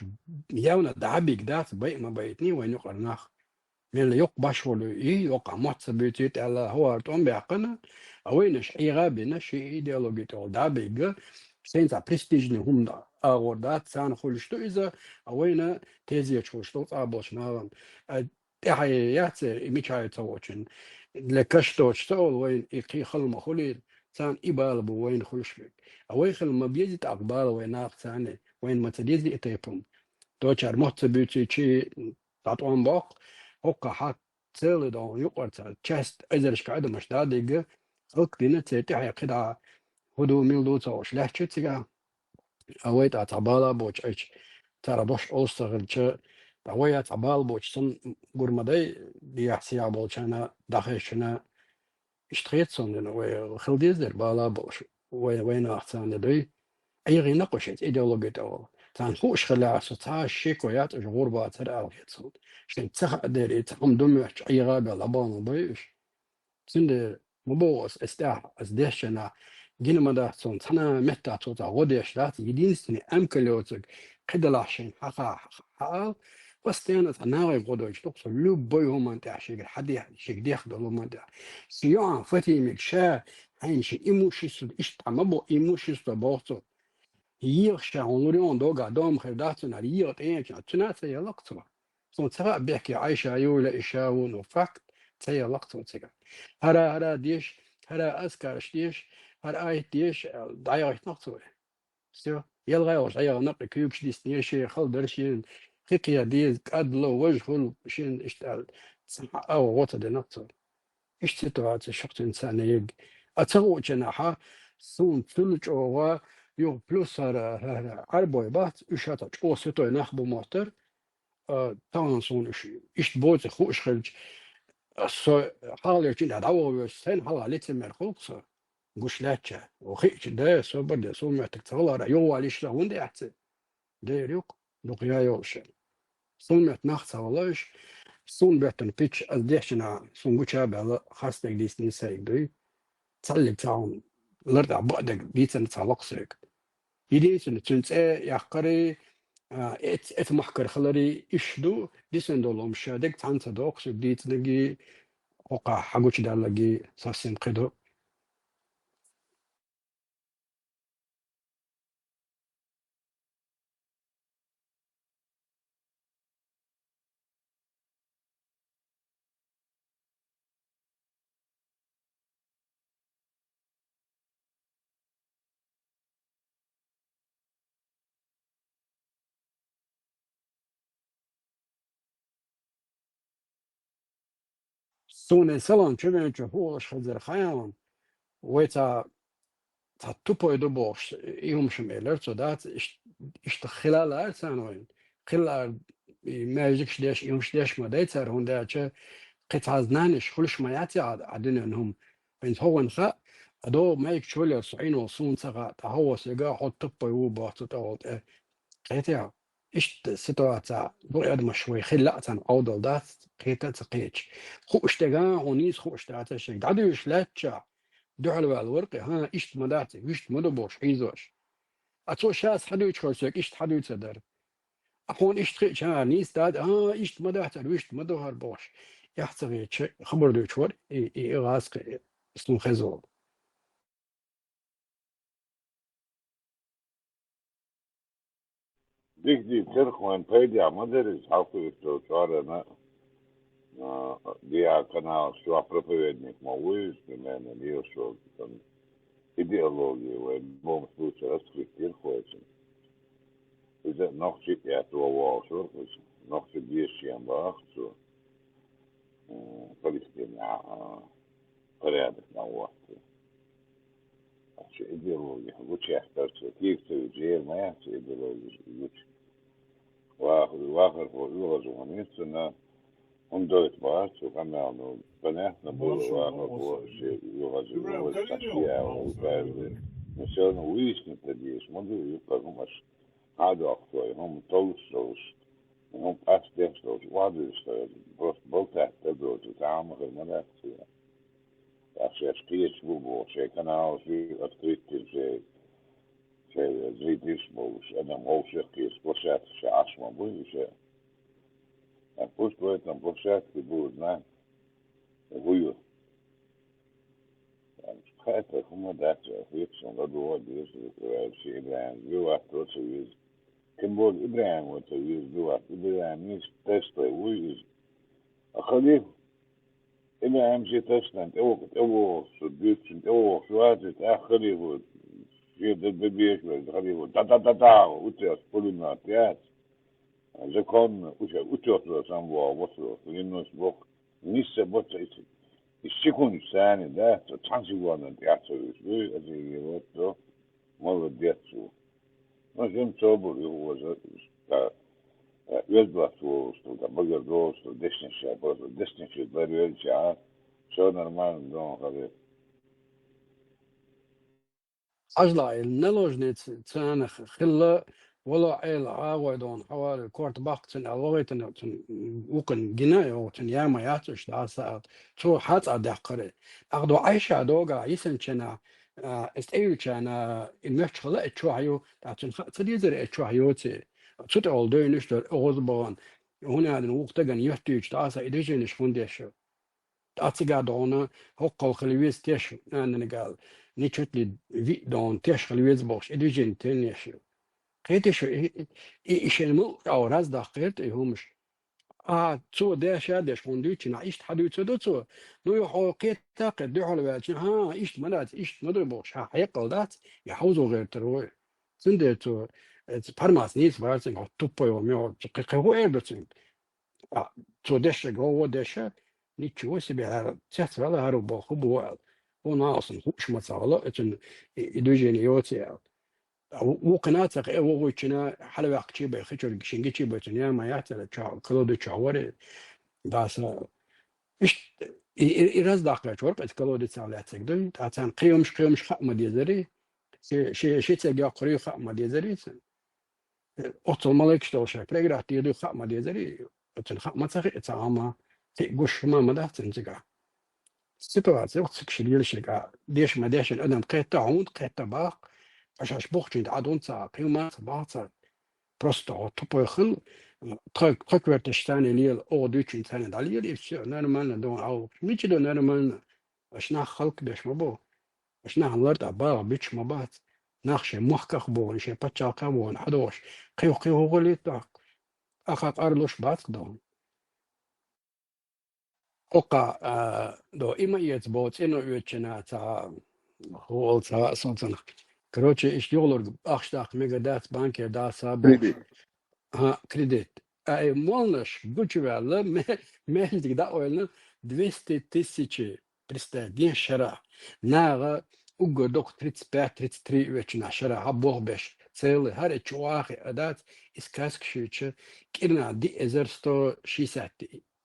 явна дӀа а биг дац, байа ма байтиний вайна юкъара нах. Мел йоккха баш волу и, йоккха мотт ца буьйцийта аьлла, хӀавар тӀом баьккхина, а вайнаш ӀийгӀа а бина, шен идеологи тӀехула дӀа а бигга, шайна цхьа престижный хӀума агӀор дац, царна хуьлуш ду иза, а вайна тезеташ хуьлуш ду цӀа болчу нахана. А тӀаьхье яц и мичахь ца воучун, для кашта доцуш ца олу вайна, и кхин хала ма хуьлийла, царна и бала бу вайна хуьлуш верг. А вай хила ма беза тӀаккха бала вай нахаца царна, вайна ма ца деза и тайпа хӀума. Дочара мотт ца буьйцийча, дӀатӀом боккху, хӀокху хьан целый догӀу юкъара цара часть эзаршка адамаш дӀа а дигга, хӀаллакдина церан тӀаьхье кхидӀа хӀун ду, мила ду ца хууш лаьтташ ю цигахь. А вай тӀаккха цхьа бала а боцуш Ӏийча, цара дош олуш ца хилча, ткъа вай а цхьа бала боцуш санна гур ма дай, дехьа-сехьа болчарна, дӀахезачунна, иштта хета суна, вай хила деза дара бала а болуш, вай, вай нах царна дуй. ӀийгӀина кху шайца идеологи тӀехула. Царна хууш хилла со цхьа а шеко яц уьш гӀур бацара аьлла хета суна. Шайна ца хаьа дера, и цхьа хӀума ду моьттуш ӀийгӀа а бен лабахана бай уьш. Цундела ма боху ас, ас тӀехь, ас дешча нах гина ма дац суна, цхьана а меттахь цо цхьа гӀо деш дац, единственный амкал йоцург, кхидӀалахь шайна хьаха, хьаала, постоянно цхьа нахе гӀо дойтуш ду-кх со, любой хӀуманна тӀехь шегара хьадех, шега дех долу хӀуманна тӀехь. Шен йоӀан Фатимига ша, хьайна шен имущество, иштта ма бо, имущество боху цо. ЕгӀа ша хьуна лур ю хьуна догахь, дом хир дац цунна, егӀа тӀе а, цуьнан а ца елла-кх цо. Суна ца хаьа бехке Ӏайша ю, я иша ву, но факт, ца елла-кх цо цигахь. ХӀара, хӀара деш, хӀара азкараш деш, хӀара айт деш, дӀаяхийтина-кх цо. Всё. ЯлгӀай волуш дӀаяхана, кхин куьйгаш дистина, шен хала дара шена, хи кхеха деза, кӀадло, важа хуьлу шена, иштта аьлла, цхьа а гӀо ца дина-кх цо. Иштта ситуаци шух цуьнца царна ерг. А ца хуучунахьа, суна цул чӀогӀа юха плюс хӀара, хӀара, хӀара Ӏарбой бац, уьш хӀета чӀогӀа ситой нах бу моттар. А, тахана суна уьш иштта боций хууш хилча, со хьалхалерчу дӀа дӀаваха веза, сайна хьалха лицемер хуьлу-кх со, гуш лаьттача. Хиъча, да, собар де, суна моьттург ца хилара, юхавала йиш ца хӀунда яц? Дера юкъ, дукха я йолуш. Суна метта нах ца хилла уьш, суна беттана пич, ас дешча нах, суна гуча а баьлла, харцдерг дийцина сайга дуй. Цхьаллиг цхьа хӀума лар тӀехь баъдерг дийцина ца хилла-кх сайга. Единственное, цуьнан цӀе яккхарий, а, эц-, эца махкара хиларий, уьш ду, дисина долу хӀума ша дерг цхьаьна ца доккху, соьга дийцинаргий, хӀокхахь хьагучудаьлларгий совсем кхин ду. Суна и салон чу веанчу хӀуъалуш хезара хаалан, вай цхьа, цхьа тупой ду бохуш, и хӀума шуна элира цо, дац, иш-, иштта хила лаьара царна вайна. Хила лаьара, и маьждигаш деш, и хӀумаш деш ма дай цара, хӀунда аьлча кхин цхьа знанеш хуьлуш ма яц и Ӏа, Ӏа дуьненан хӀума. Вайна хӀо вайна хаьа, а догӀу майка чолера со Ӏийна волу суна ца хаьа, тӀаккха хӀо васига хьо туппай ву боху цу тӀехула тӀе. Кхетий хьо? Иштта ситуаци дукха адамаш вай хила а царна Ӏовдал дац, кхета а ца кхеташ. Хууш дерг а, хьуна нийса хууш дац а шега. ДӀадуьйш лаьттачохь, дуьхьал ваьлла вара кхин, хӀан, иштта ма дац, вуьшта ма ду бохуш хьийзош. А цо шаьш хьадуьйцуш хилча соьга иштта хьадуьйцур дара. А хьуна иштта хиъча, хӀан, нийса дац, а, иштта ма дац, хӀара вуьшта ма ду хӀара бохуш. Эхь ца хеташ, хабар дуьйцуш вара и, и, и гӀазкхи, суна хеза волу. Дика дийцира, хӀокхуьнан пайдехь ма дара иза, хьалха уьш долчу чкъурана, а, диа каналаш чохь проповедник ма ву иза, примерно, лелаш волу, идеология вай бомбаш буьйцур ас хиттира кхойчун. Иза нохчи а тӀе вогӀуш вара иза, нохчи бешен баху цо, м, Палестинехь, а, порядок ма вахту. Аша идеология гучех тарца, кийра ца вича, ера ма яц идеология гуча. Вахар, вахар хӀо оьгӀаз вахана йиццина, Он дойт бац, цу къамел, ну, понятно было, ладно, было, все, его же, его же так я, он каждый. Но всё равно выяснить надеюсь, могу, и потом аж адох твой, ну, толстый, ну, пастер, что, ладно, что, просто болтать, да, да, там, а, на реакция. Так что я скрыть был, все канал, все открыть, все, все, зритель, что, а там, все, скрыть, площадка, все, аж, могу, и все. А пусть в этом площадке будут знать, какую. Там, какая-то хумадация, фиксом, году, вот, если закрывающий Ибраим, Юах, тот союз. Тем более, Ибраим, вот, союз, Юах, Ибраим, есть тестой, вывез. А халиф, Ибраим, все тестой, его, его, судьбицын, его, хватит, а халиф, вот, все, да, да, да, халиф, вот, да, да, да, да, вот, я, пулемёт, пять. Законно, у тебя, у тебя сам, вот, вот, не нос, Бог, не с собой, эти, и секунд сами, да, то там сегодня, я, то есть, вы, это, и вот, то, молодец, вот. Ну, чем то был, его, за-, да, э, весь два, что, что, да, Багардов, что, десница, просто, десница, Барьевича, а, все нормально, дома, говорит. Ажлай, наложница, цана хилла, вало айла, агой дон, хавали, корт бахцин, алвагайтан, цин, укан гина, йо, цин, яма яцуш, да, са, цу хац а дяккаре. Ах до Айша дога, исан чена, а, эст эйу чена, ин мехч хала, э, чу хаю, да, цин ха-, ца дизер, э, чу хаю ци. Цу те ол дойнуш дор, оғыз боган. Уна адын уқтаган, йохтуч, да, са, идвижениш хундешу. Ацигадона, хоккол хилвиз теш, аннигал, ничуть ли ви-, дон теш хилвиз бохш, и движение тенеш. Хетеш, и, и, и, ишен мул, ау, раз да херт, и хумш. А, цо деша деш, хун дючи, на ишт хадуцо доцо. Ну, ё хо кета, кет духал вячин, ха, ишт мадац, ишт маду бохш, ха, хекал дац, я хаузо гертер вой. Цинде цо, э, ц-, пармас нис барцин, хо тупой, о, мё, ц-, кы-, кы-, хо эр доцин. А, цо деша, го, во деша, ничего себе, а, цец вала, а, рубо, хубо, а, он алсын, хуш маца вала, эцин и, и движение йоци, а. А у, у кына цак, э, во гучина, халвак чибе, хичур гишинги чибе, цин, я, моя цара, ча, колоду ча, варе, да, са, иш, и, и, и раз дахка чорк, эц колоду цале цек, да, а цан кыйомш, кыйомш хак ма дезери, ши, ши, ши цек я куры хак ма дезери, цин. Оцол малык, что шай, преград, еду хак ма дезери, оцен хак ма цахи, ца ама, ти гуш ма ма да, цен цика. Ситуация, вот цик ширил шика, деш ма дешен, адам кета, он кета бах, ашаш бухчин, адон ца, кыма ца, бах ца. Просто вот тупой хыл, так, так вертеш тане лил, о, дючин тане далил, и всё, нормально, дон, ау, мичи до нормально. Аш нах халк деш ма бо. Аш нах ларт а бага бич ма бац. Нах ше махках бо, ше пачалках бо, хадош. Кыв, кыв гули так. Аха къарлуш бац дон. Ока, а, до има иец бо, цено иецена ца, хуол ца, солцан. Короче, иш ёлор ахштах мега дац, банке да са бо. Кредит. Ха, кредит. Ай, молнаш, гучвяла, ме-, мельдик да ойлна, двести тысячи, представь, день шара. Нага, угодок тридцать пять, тридцать три вечна шара, ха, бог беш. Целый, харе чуахи адац, из каск шича, кирна ди эзер сто шестьдесят,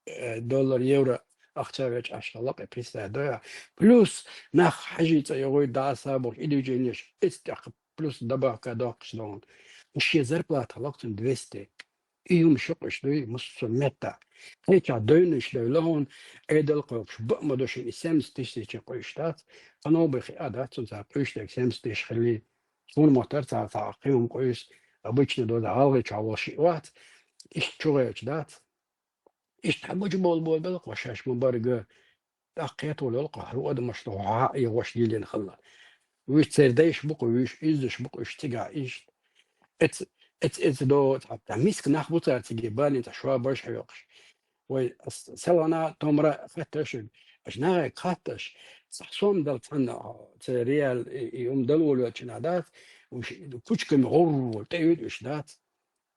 э, доллар, евро, ахча веч ашхалак, э, представь, да я. Плюс, нах хажи ца йогой да са бог, и движение ш-, эстях, плюс добавка докш дон. Уши зарплата локтун двести. И юм шук иш дуй, муссу метта. Хеча дойну иш дуй лон, эдел кокш, бу мадуши и семьдесят тысяч куш тат. Ано бихи адат, сун ца куш дек семьдесят тысяч хили. Сун мотор ца ца кым куш. Обычно до да алгы чавол ши ват. Иш чугеч дат. Иш табуч бол бол бел кошаш му барга. Такъет ол ол къахру адамаш то ха и гош дилен хылла. Уж цердеш бук, уж издеш бук, уж тига иш. Эц, эц, эц до, та, та миск нах буцар тиги бани, та шуа баш хайокш. Ой, ас-, селана томра хатташ, аш нагай хатташ. Сахсом дал цан, а, це реал, и, и ум дал ол чина дат, уж кучками гор, те уж дат.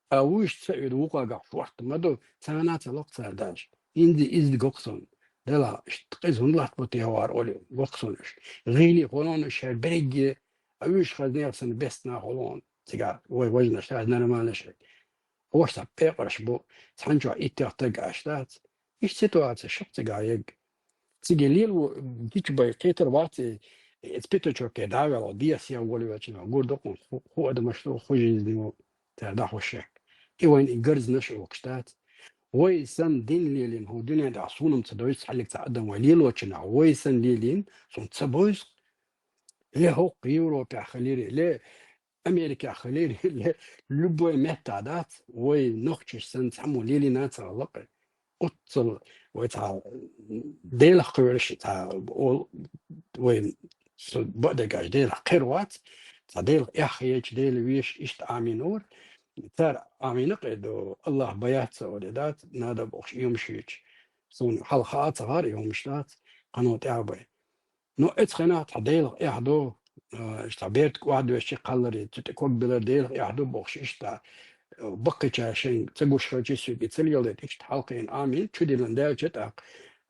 А уж ца уд вукъагах форт, маду цана ца лоқ цардаш. Инди изди гоксон. Дела, ишт къизун лат бу тевар оли гоксонуш. Гили холонуш хер береги, а уж хазнеясан бестна холон. Цига, ой, важна, ша нормально шей. Ош са пекъарш бу, цанчо иттяхта гаш дац. Иштта ситуаци шаккхе цига егг. Цига лело гича бай кхетар вац, э, э, пятачок дӀавелла, десял волавелча, гур дукха ху, ху адамаш ду, ху жизни ю, цар дӀахуш. И вайн и гарзнаш укхаш дац. Вай сан дин лелин, хӀу дуьнен тӀа сунам ца дойс, хьаллиг ца адам вай лелоча, вай сан лелин, сун ца бойс, ле хӀокху Европехь хилири, ле Америкехь хилири, ле любой метта дац, вай нохчаш санна цхьаммо лелина ца гӀалакъи. Оццул вай цхьа Делах кхоьруш, цхьа ол-, вай со баъдерг аьлча Делах кхер вац, цхьа Делах эхь хеташ, Дела везаш иштта Ӏамийнор. Цара Ӏамийнакъе ду, Аллах боятся олий дац, надо бохуш, и хӀумаш хеташ. Суна хьалха а ца гӀара и хӀумаш дац, кхано тӀаьхьа бай. Ну, эцу хенахь тхан Делах эхь ду, а, иштта берда кӀоа доьшчи кхалларе, цу тӀе ког билар Делах эхь ду бохуш, иштта, а, баккхийчара шайн ца гуш хилчи соьга и ца леладайта, иштта хьалкхийна Ӏамийна, чудиллина даьлча тӀаккха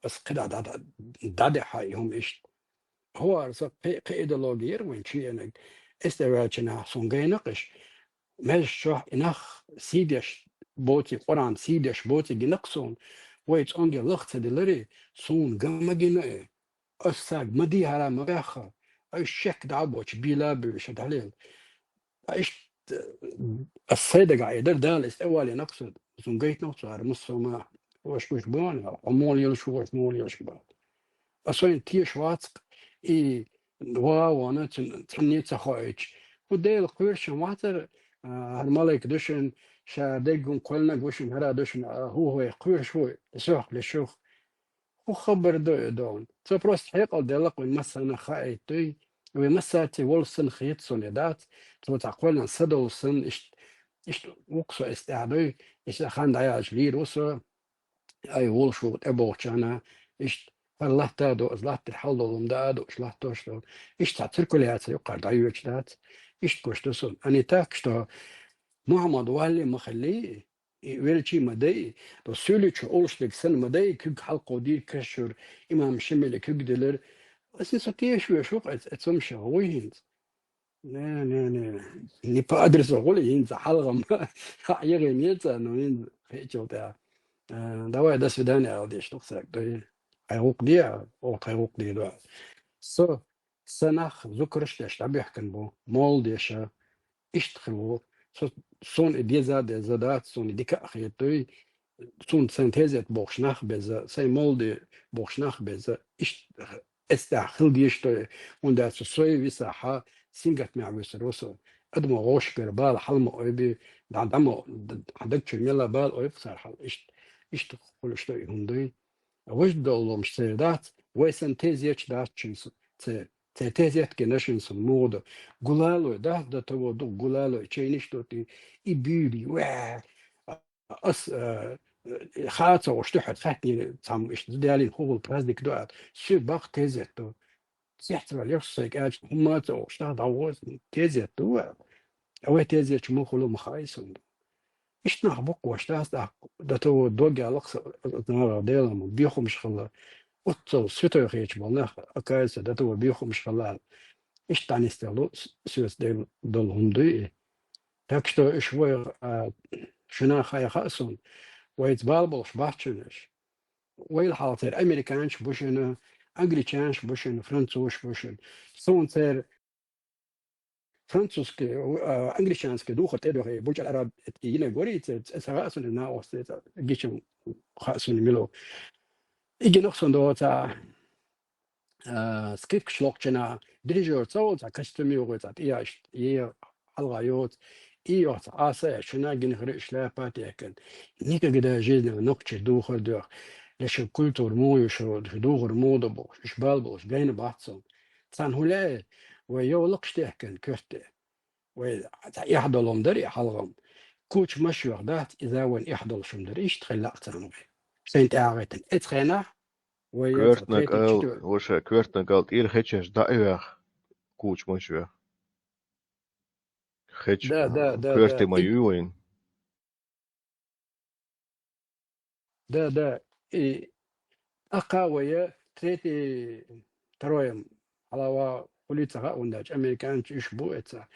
ас кхидӀа дӀа-, дӀа-, дӀадехьа и хӀума иштта. ХӀора сан кхе, кхе идеология яра вайн чу енаг. Эс тӀе ваьлча нах суна гайнакъаш, межа чохь и нах сийдеш боций, Къуръан сийдеш боций гинакх суна, вай цӀонге лах ца диларе, суна ган ма гина э. Ас саг ма дийхьара ма ваьхха, ай шек дӀа а боцуш, бийла а буьйлуш, дӀалела. Ткъа иштта, ас сайн дагахь и дара, Дала иза тӀе валийнакх со, сун гайтинакх цара, массо а ма, ваша гуш бу вайна, хьо муха лелаш ву, ваша муха лелаш бу. Ткъа сайна теша вац-кх и ван а вана, цун, цхьанне а ца хоуьйтуш. ХӀу Дела кхоьруш вацара, а, хӀара малайк ду шуна, ша деггун кхоьллинарг ву шуна, хӀара ду шуна, а, хӀу хӀой кхоьруш ву, и сох леш юх. ХӀу хабар ду и догӀун? Цо просто хьекъал делла-кх вайн массарна хаийтуй. Вай массаьрца волуш санна хета суна и дац. Цо цхьа кхоьллина са долуш санна, иштта, иштта ву-кх со эс тӀехь дуй, и сан хан дӀаяьлча лийр ву со. Ай, волуш ву тӀебогӀучарна, иштта, хӀара латта а ду, аса латтар хьал долу хӀума даа а ду, уьш латтош долу. Иштта цхьа циркуляция юккъара дӀайоьдуш дац. Иштта гуш ду суна. А не так, что Мухьаммад валле ма хилли, и велчий ма дай, то суьйличу олуш дерг санна ма дай, куьг хьалкхо дийр каш чуьра, имам Шамиле куьг дилира. Аса со теша веш ву-кх эц-, эцу хӀумашах, вуй хӀинца? Не, не, не. Не по адресу гӀули хӀинца хьалхам. Хьа егӀе неца, но хӀинца хечал тӀехь. Э, давай, до свидания, аьлла деш ду-кх цаьрга, дуй. Хьайн гӀуллакх де, оха хьайн гӀуллакх де ду. Со Сан нах зугарш деш дӀабехкан бу, молла деша, иштта хир ву. Со, суна и деза а деза дац, суна и дика а хетуй, суна сайн тезет бохуш нах беза, сайн молла де бохуш нах беза, иштта эс тӀехь хила дезаш ду, хӀунда аьлча со висахьа, сингаттамехь вуьсур ву со. Адамо гӀошгара бала хьала ма ойби, дӀа, дӀа ма, д-, д-, даг чуьра мелла бала ойбу цара хьала, иштта, иштта хуьлуш ду и хӀума дуй. Важа долу ломаш церан дац, вай санна тезеташ дац шуна церан. Церан тезет гина шуна суна муха ду. Гулалой дац, до того дукха гулалой, чайниш ду тӀе, и буьйлий, ваьа. Ас, а, хаа ца гӀуш дуьхьал хаьттинера цхьамма иштта, зудаьллин хӀугӀул праздник ду аьлла. Соь баккха тезет ду. Цецваьлла яхаш сайга аьлча, хӀумма а ца гӀуш, тӀаккха дӀагӀо, тезет ду аьлла. Вай тезеташ муха хуьлу ма хаьа суна. Иштта нах бу-кх вайш, дац тӀаккха, до того дог ялакх аса, нагахь Делан бехамаш хилла. Оццул святой хеташ болу нах, оказывается, до того бехамаш хилла. Иштта дӀанисделла ду с-, соьца дел-, долу хӀума дуй и. Так что уьш вай, а, шуна хаа хаьа суна, вайца бала болуш бац шуна уьш. Вайл хьалха церан американцаш бу шуна, англичанаш бу шуна, французаш бу шуна. Суна церан французский, а, англичанский духар тӀедохий, бучӀар араб йинарг варий, ца, ца, ца хаьа суна, накъост, ца, гичам хаьа суна мила ву. И гинарг суна доцу, а, скрипкаш локхучунна, дирижер ца волу, цхьа костюм йогӀу, цхьа тӀе яьш, е хьалха йоцу, и йохцу Ӏаса а, шуна гина хир шляпа а текан. Никогда жизни нохчий духар доьху. Я шу культура муха ю, шу духар муха ду бохуш, уьш бала болуш гайна бац суна. Царна хӀун лаьа, вай йовлакхаш техкан коьрте. Вай цхьа эхь долу хӀума дара и хьалхам. Куча машоьх дац, иза вайн эхь долуш хӀума дара. Иштта хилла а царна вай. Сайн тӀаьхьа гӀайтина. Эцу хенахь вай Коьртаниг ал, четвёр- ваша, коьртаниг ал тӀера хечеш дӀа а веха, куча машоьх. Хеч-, Да, да, да, коьрте да. Ма И ю вайн. Да, да. И тӀаккха вай третий, второй хьалава хуьлий ца хаьа, хӀунда аьлча американцаш уьш бу эца.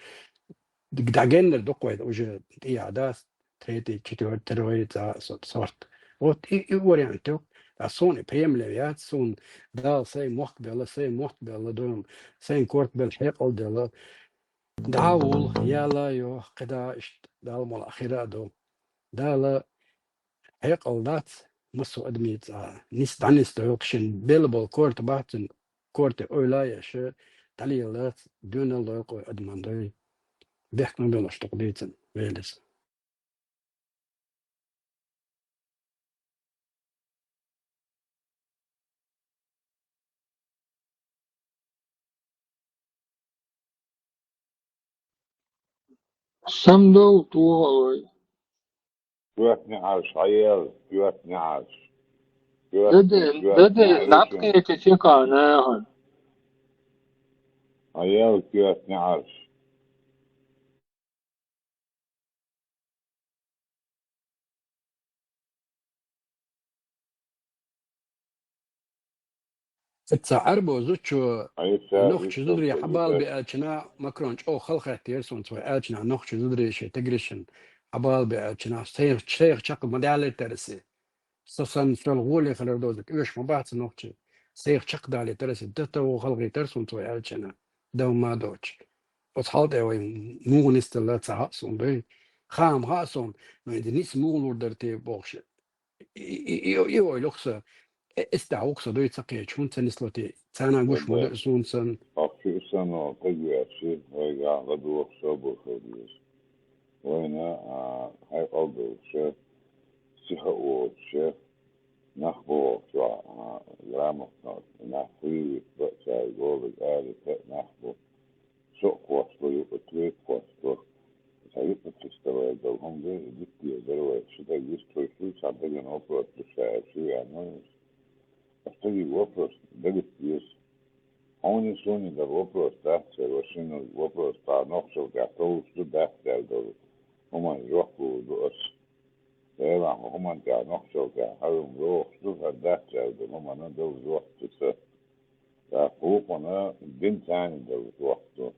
ДӀагеннар ду-кх вай уже тӀехьа, да, третий, четвёртый, второй ца со-, сорт. Вот и, и вариант ю. А суна и премле яц, суна Дала сайн мохк белла, сайн мотт белла, дуьйна сайн корта белла, хьекъал делла. ДӀа а вул, яла а йо, кхидӀа иштта Дала мел хир а ду. Дала хьекъал дац массо а адамий цӀа. Нис дӀанис дойла шен белла болу корта бац, корта ойла а еш, дӀалелац, доьналла дойла кхо адаман дой. Бехк ма беллаш дукха дийцина, велис. Сандал тухалой. Коьртни Ӏаш, хьаял, коьртни Ӏаш. Даде, даде, лапкете чекана яхан. Хьаял, коьртни Ӏаш. Ца Ӏарбо зудчо нохча зударий хьабала бе аьлчана Макрон чӀогӀа халахеттера суна цо аьлчана нохча зударий шен тегришин хьабала бе аьлчана сайх, сайх чакх ма далийтара се. Со санна сол гӀоле хилар доза, оьш ма бац нохчий. Сайх чакхдалийтара се, дата ву халгӀийтар сун цо аьлчана, дав ма доч. Оцу хьал тӀе вай муха нисдалла ца хаьа сун дуй. Хаам хаьа сун, но и ниса муха лур дара те бохуш. И, и, и, и ойлух со, э, эс да вукса дуй ца кхечу, хӀунда ца нисло те, царна гуш ма дара сун сан. Ахчу санна, кагвеш, вайга ладугӀуш собар хир деза. Вайна, а, хьекъал долуша, сиха оцуша, нах бохучохь, а, грамотно, нах хуьйрийта баъ цара голаг алита а нах бу. Со а кхоссало, юкъа тхоьга кхоссало. Ца юкъа кхиставай дала хӀума дера, дитте дара вай. Ши даг вистхуьйсу, цхьа дагана вопрос ду ша аьлла, шу веана вайна. Аса стаге вопрос дагатта деза. Хьуна суна дара вопрос дац, церан шина вопрос тӀаккха нохчалла тӀехь товш ду дац аьлла долу. ХӀуманна жоп лур ду аса. Делахь хӀуманна тӀехь нохчалла тӀехь хьарам дохуш ду, хӀара дац аьлла долу хӀуманна дала жоп ду аса. ТӀаккха вукхунна дин царна дала жоп ду.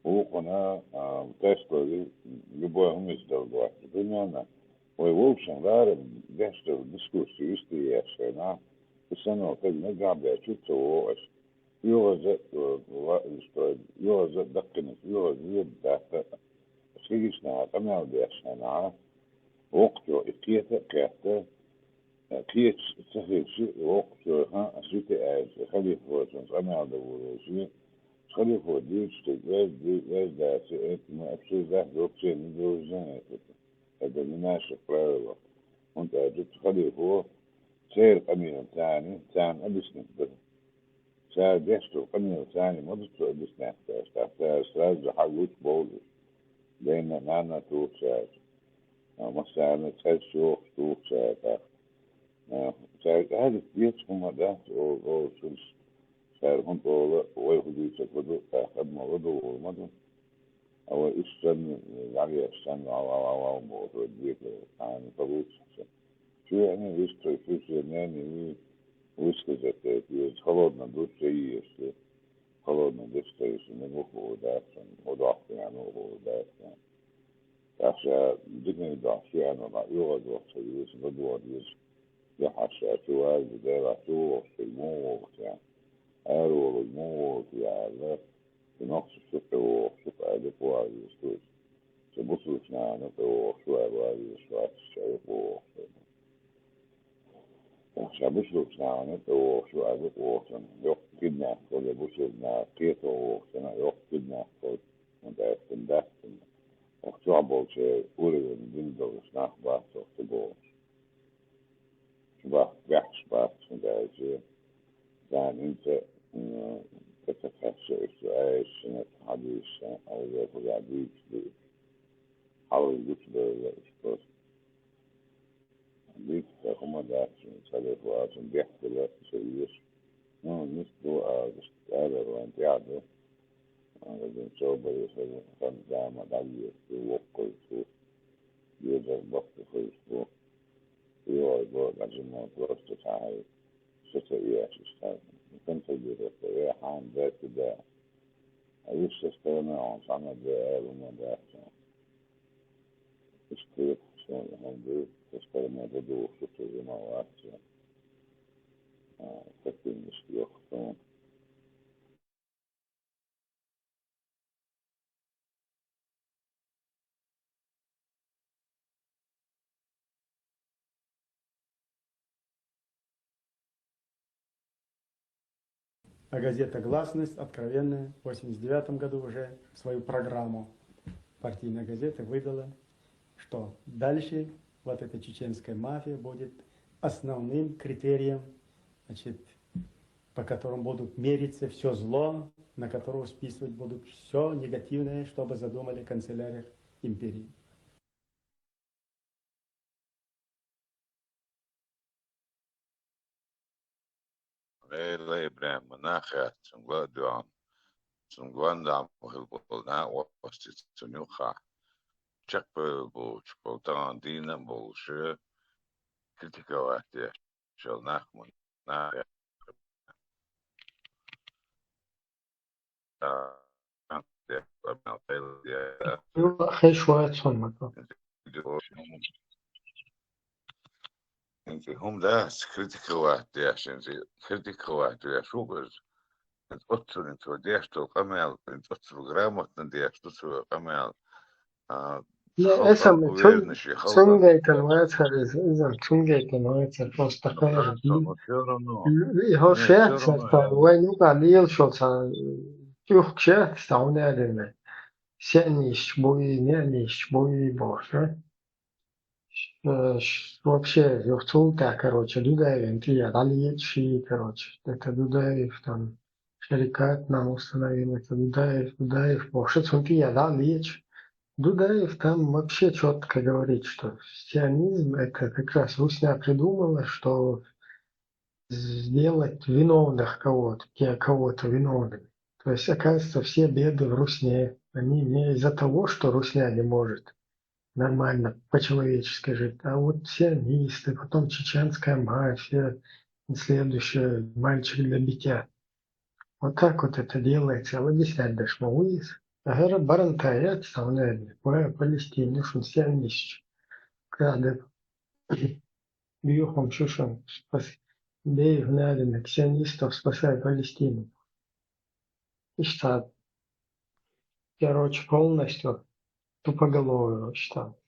Вукхунна, а, тестори любой хӀуманца дала жоп ду. Примерно, вай вовшийн ларам деш долу дискуссия вистхуьйсуш хенахь, и санна таг нагахь бечу ца вогӀу аша. ЮгӀаза, э, ва-, что, югӀаза даккхинарш, югӀаза веба даьхна, ши гишна къамел деш хьанаха, воккхачо и кхета а кхетта, э, кхеташ ца хилча, воккхачо, хӀан, ас вити аьлча, халифочун къамел дан вуьйлуш, халифо дуьйцуш дерг веза, веза дац, это мы обсуждать вообще не должны, это, это не наших правилах. ХӀунда аьлча халифо церан къамелаца, царна объяснить дара. Цара деш долу къамелаца ма ду цо объяснять деш, тӀаккха цара сразу хьан луьйш бовлуш. Дайна, нанна туху цара. А, массарна цӀераш йохуш туху цара тӀаккха. А, цаьрга хьаьжча деза хӀума дац, о, о, цуьнца. Цара хӀунда олу, вай хӀун дуьйцург хӀун ду, тӀаккха адамо ладугӀур ма ду. А вай иштта санна, дӀавеш санна, вау, вау, вау, вау, бохуш вай декъала, цхьана ца луьйцуш. Чу веана вистхуьйсу, чу шен мнение высказать дайта веза, холодно дуьйцу ца еза. Холодно дуьйцу ца еза, муха хуур дац, хӀун дохку, муха хуур дац. ТӀаккха ша диканиг дохку, шу аьлла, ма оьгӀаз вахча веза, ладогӀа веза. Яхьаш ша чу ваьлла, Делахь чу вогӀуш, муха вогӀу, аьлла. Ара волу муха вогӀу, аьлла. И нохча шу тӀе вогӀуш, шу тӀе дукха вогӀу веза, шу. Ша бусулба нахана тӀе вогӀуш ваьлла везаш вац, ша юкъа вогӀуш. Ша бусулба нахана тӀе вогӀуш ваьлла юкъа вогӀуш. Йоккха киднах хила, бусулба наха кхето вогӀуш, йоккха киднах хила. ХӀунда аьлча дац цунна. Оха чохь болчеран уровень дина долуш нах бац оха ца богӀуш. Шу бахка бехкаш бац, хӀунда аьлча царна хӀинца, м, тӀе ца кхаьчча, уьш цу аьшшина, хьадисшина, хьалха-хьалха дуьйцуш ду уьш. Хьалха гучудевлла уьш просто. Дуьйцуш ца хӀума дац шуна, ца деш вацун бехкала ца везаш. Ну, нис ду, а, иштта аьлла вайн тӀехь ду. Ана дин собаре сан, сан зама дӀавезаш ду, воккхуьйту. Дезар баккхийхуьйсу бу. Йой, бо, даже мо просто цхьа хьай, со ца еш иштта. Сан ца дезар, ца ве, хьан, баьрчу да. А вуьш со стагана, он цхьана бе, аьлла, ма дац. Иштта, шен, хьан ду, со стагана да духу, со ца зама вац. Йохтун. А газета «Гласность», откровенная, в восемьдесят девятом году уже свою программу партийной газеты выдала, что дальше вот эта чеченская мафия будет основным критерием, значит, по которым будут мериться все зло, на которого списывать будут все негативное, что бы задумали в канцеляриях империи. Лейла ИбрахӀим, нах яц, цунга дуьхьал. Цунга ван дам хил болна, вастиц цун юха. Чекхбевлла болчу, болтаган дийна болуш, критиковать деш, шел нах мун, нах яц. Юха хеш вац хьуна ма-. ХӀинца хӀума дац, критиковать деш, хӀинца критиковать деш ву иза. ХӀинца оццуьнан цо деш долу къамел, хӀинца оццул грамотно деш ду цо къамел. А, не, халкъан эсам уверенность, цун-, халкъан цуьнгайтан вацара иза, иза цунгайтан вацара, просто хӀара. Но всё равно. И хӀо шех сарта вайн юкъа лелаш йолу цхьа тӀуьхкаш яц, цхьа хӀума аьлла. Сеннийсча буй, неанийсча буй бохуш, а? Э, ш-, вообще, юха цул тӀаьхьа, короче, Дудаевна тӀе дӀалечи, короче, это Дудаев, там, Шарикат нам установил, это Дудаев, Дудаев бохуш, цунна тӀе дӀалечи. Дудаев там вообще чётко говорит, что сионизм это как раз русня придумала, что сделать виновных кого-то, те-, кого-то виновными. То есть, оказывается, все беды в русне, они не из-за того, что русня не может нормально, по-человечески жить, а вот сионисты, потом чеченская мафия, следующий мальчик для битья. Вот так вот это делается. А объяснять дальше могу. А хӀара барантаяц, наверное, по Палестине, шун сионист. Когда Биюхам шушам спас-, бей надо на сионистов, спасай Палестину. И что, короче, полностью тупоголовые, что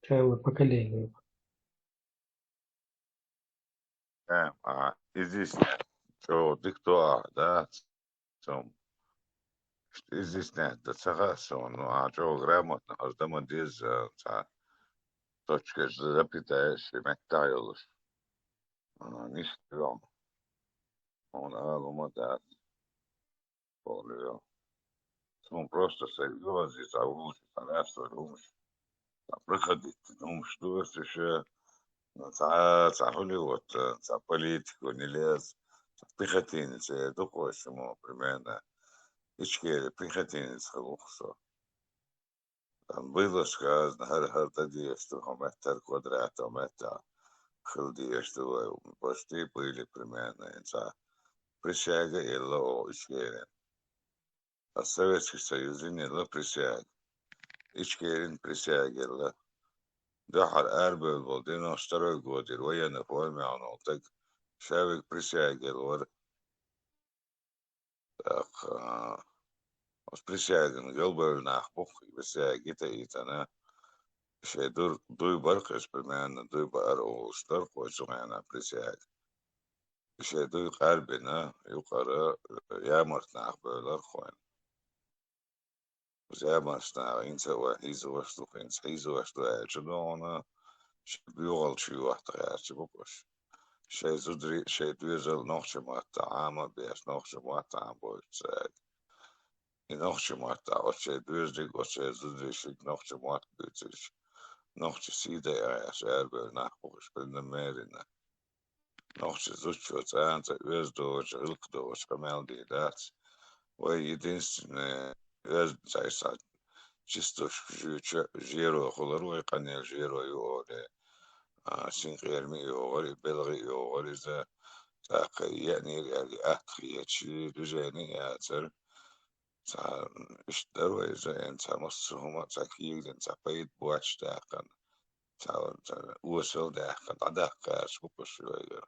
целое поколение. Э, а, изъяснять, что диктуа, да, цом. Изъяснять дан ца хаьа суна, ну, а чӀогӀа грамотно, аса дан ма деза, цхьа точка запятая ши меттахь йолуш. А, нисдо. Хьуна ала ма дац. Олу йо. Суна просто серьёзно, цхьа вуьйцу, цхьа лаьцна хӀумаш. Цхьа проходить, хӀумаш ду аса ше, ну, цхьа, цхьа хуьли вот, цхьа политику не лез, цхьа пехотинец, э, ду кхо шумо, примерно. Ичкери пехотинец хила ву-кх со. Там было сказано, хӀара, хӀара дан дезаш ду, хӀун меттара квадрат, хӀун меттахь хила дезаш ду вай, почти были примерно, цхьа присяга елла оха Ичкерина. Ас Советский Союзан елла присяга. Ичкерина присяга елла. Дуьххьара арабевлла волу девяносто второй годера военной форме хьуна волу стаг ша вига присяга елла вара. ТӀаккха, а, оцу присягана галбевлла нах бу-кх, и присяга йитаийтина. Шайн дур-, дуй бара-кх иза, примерно, дуй баар олуш дара-кх вай цу хенахь присяга. И шайн дуй къарбина, юкъара, э, ямарт нах бевллера-кх вайна. Ямарт нах, хӀинца а вай хьийзош ду, хӀинца хьийзош ду аьлча, догӀуна, шайн боьхалла чу йохьта гӀерташ бу-кх уьш. Шайн зударий, шайн доьзал нохчийн маттахь Ӏама а беш, нохчийн маттахь Ӏамабойту цаьрга. И нохчийн маттахь оцу шайн доьзалиг, оцу шайн зударийшиг нохчийн мотт буьйцуш, нохчийн сий дайа гӀерташ арабевлла нах бу-кх уьш, преднамеренно. Нохчийн зудчо цӀена цӀа оьзда доцуш, гӀиллакх доцуш къамел дийр дац. Вай единственное оьзда цхьа, чистошка жуьйча жеро хуьлура вай, къанъелла жеро ю олий. А, синкъерам а йогӀура, и белгӀи а йогӀура иза. ТӀаккха еанийра аьлла, атта хеташ, движение а яцара. Цхьа, иштта дара вай иза, эн цхьа массо а хӀума, цхьа кегадина, цхьа пайда боцуш даьккхина, цхьа, цхьа осал даьккхина, дӀадаккха гӀерташ бу-кх уьш вайгара.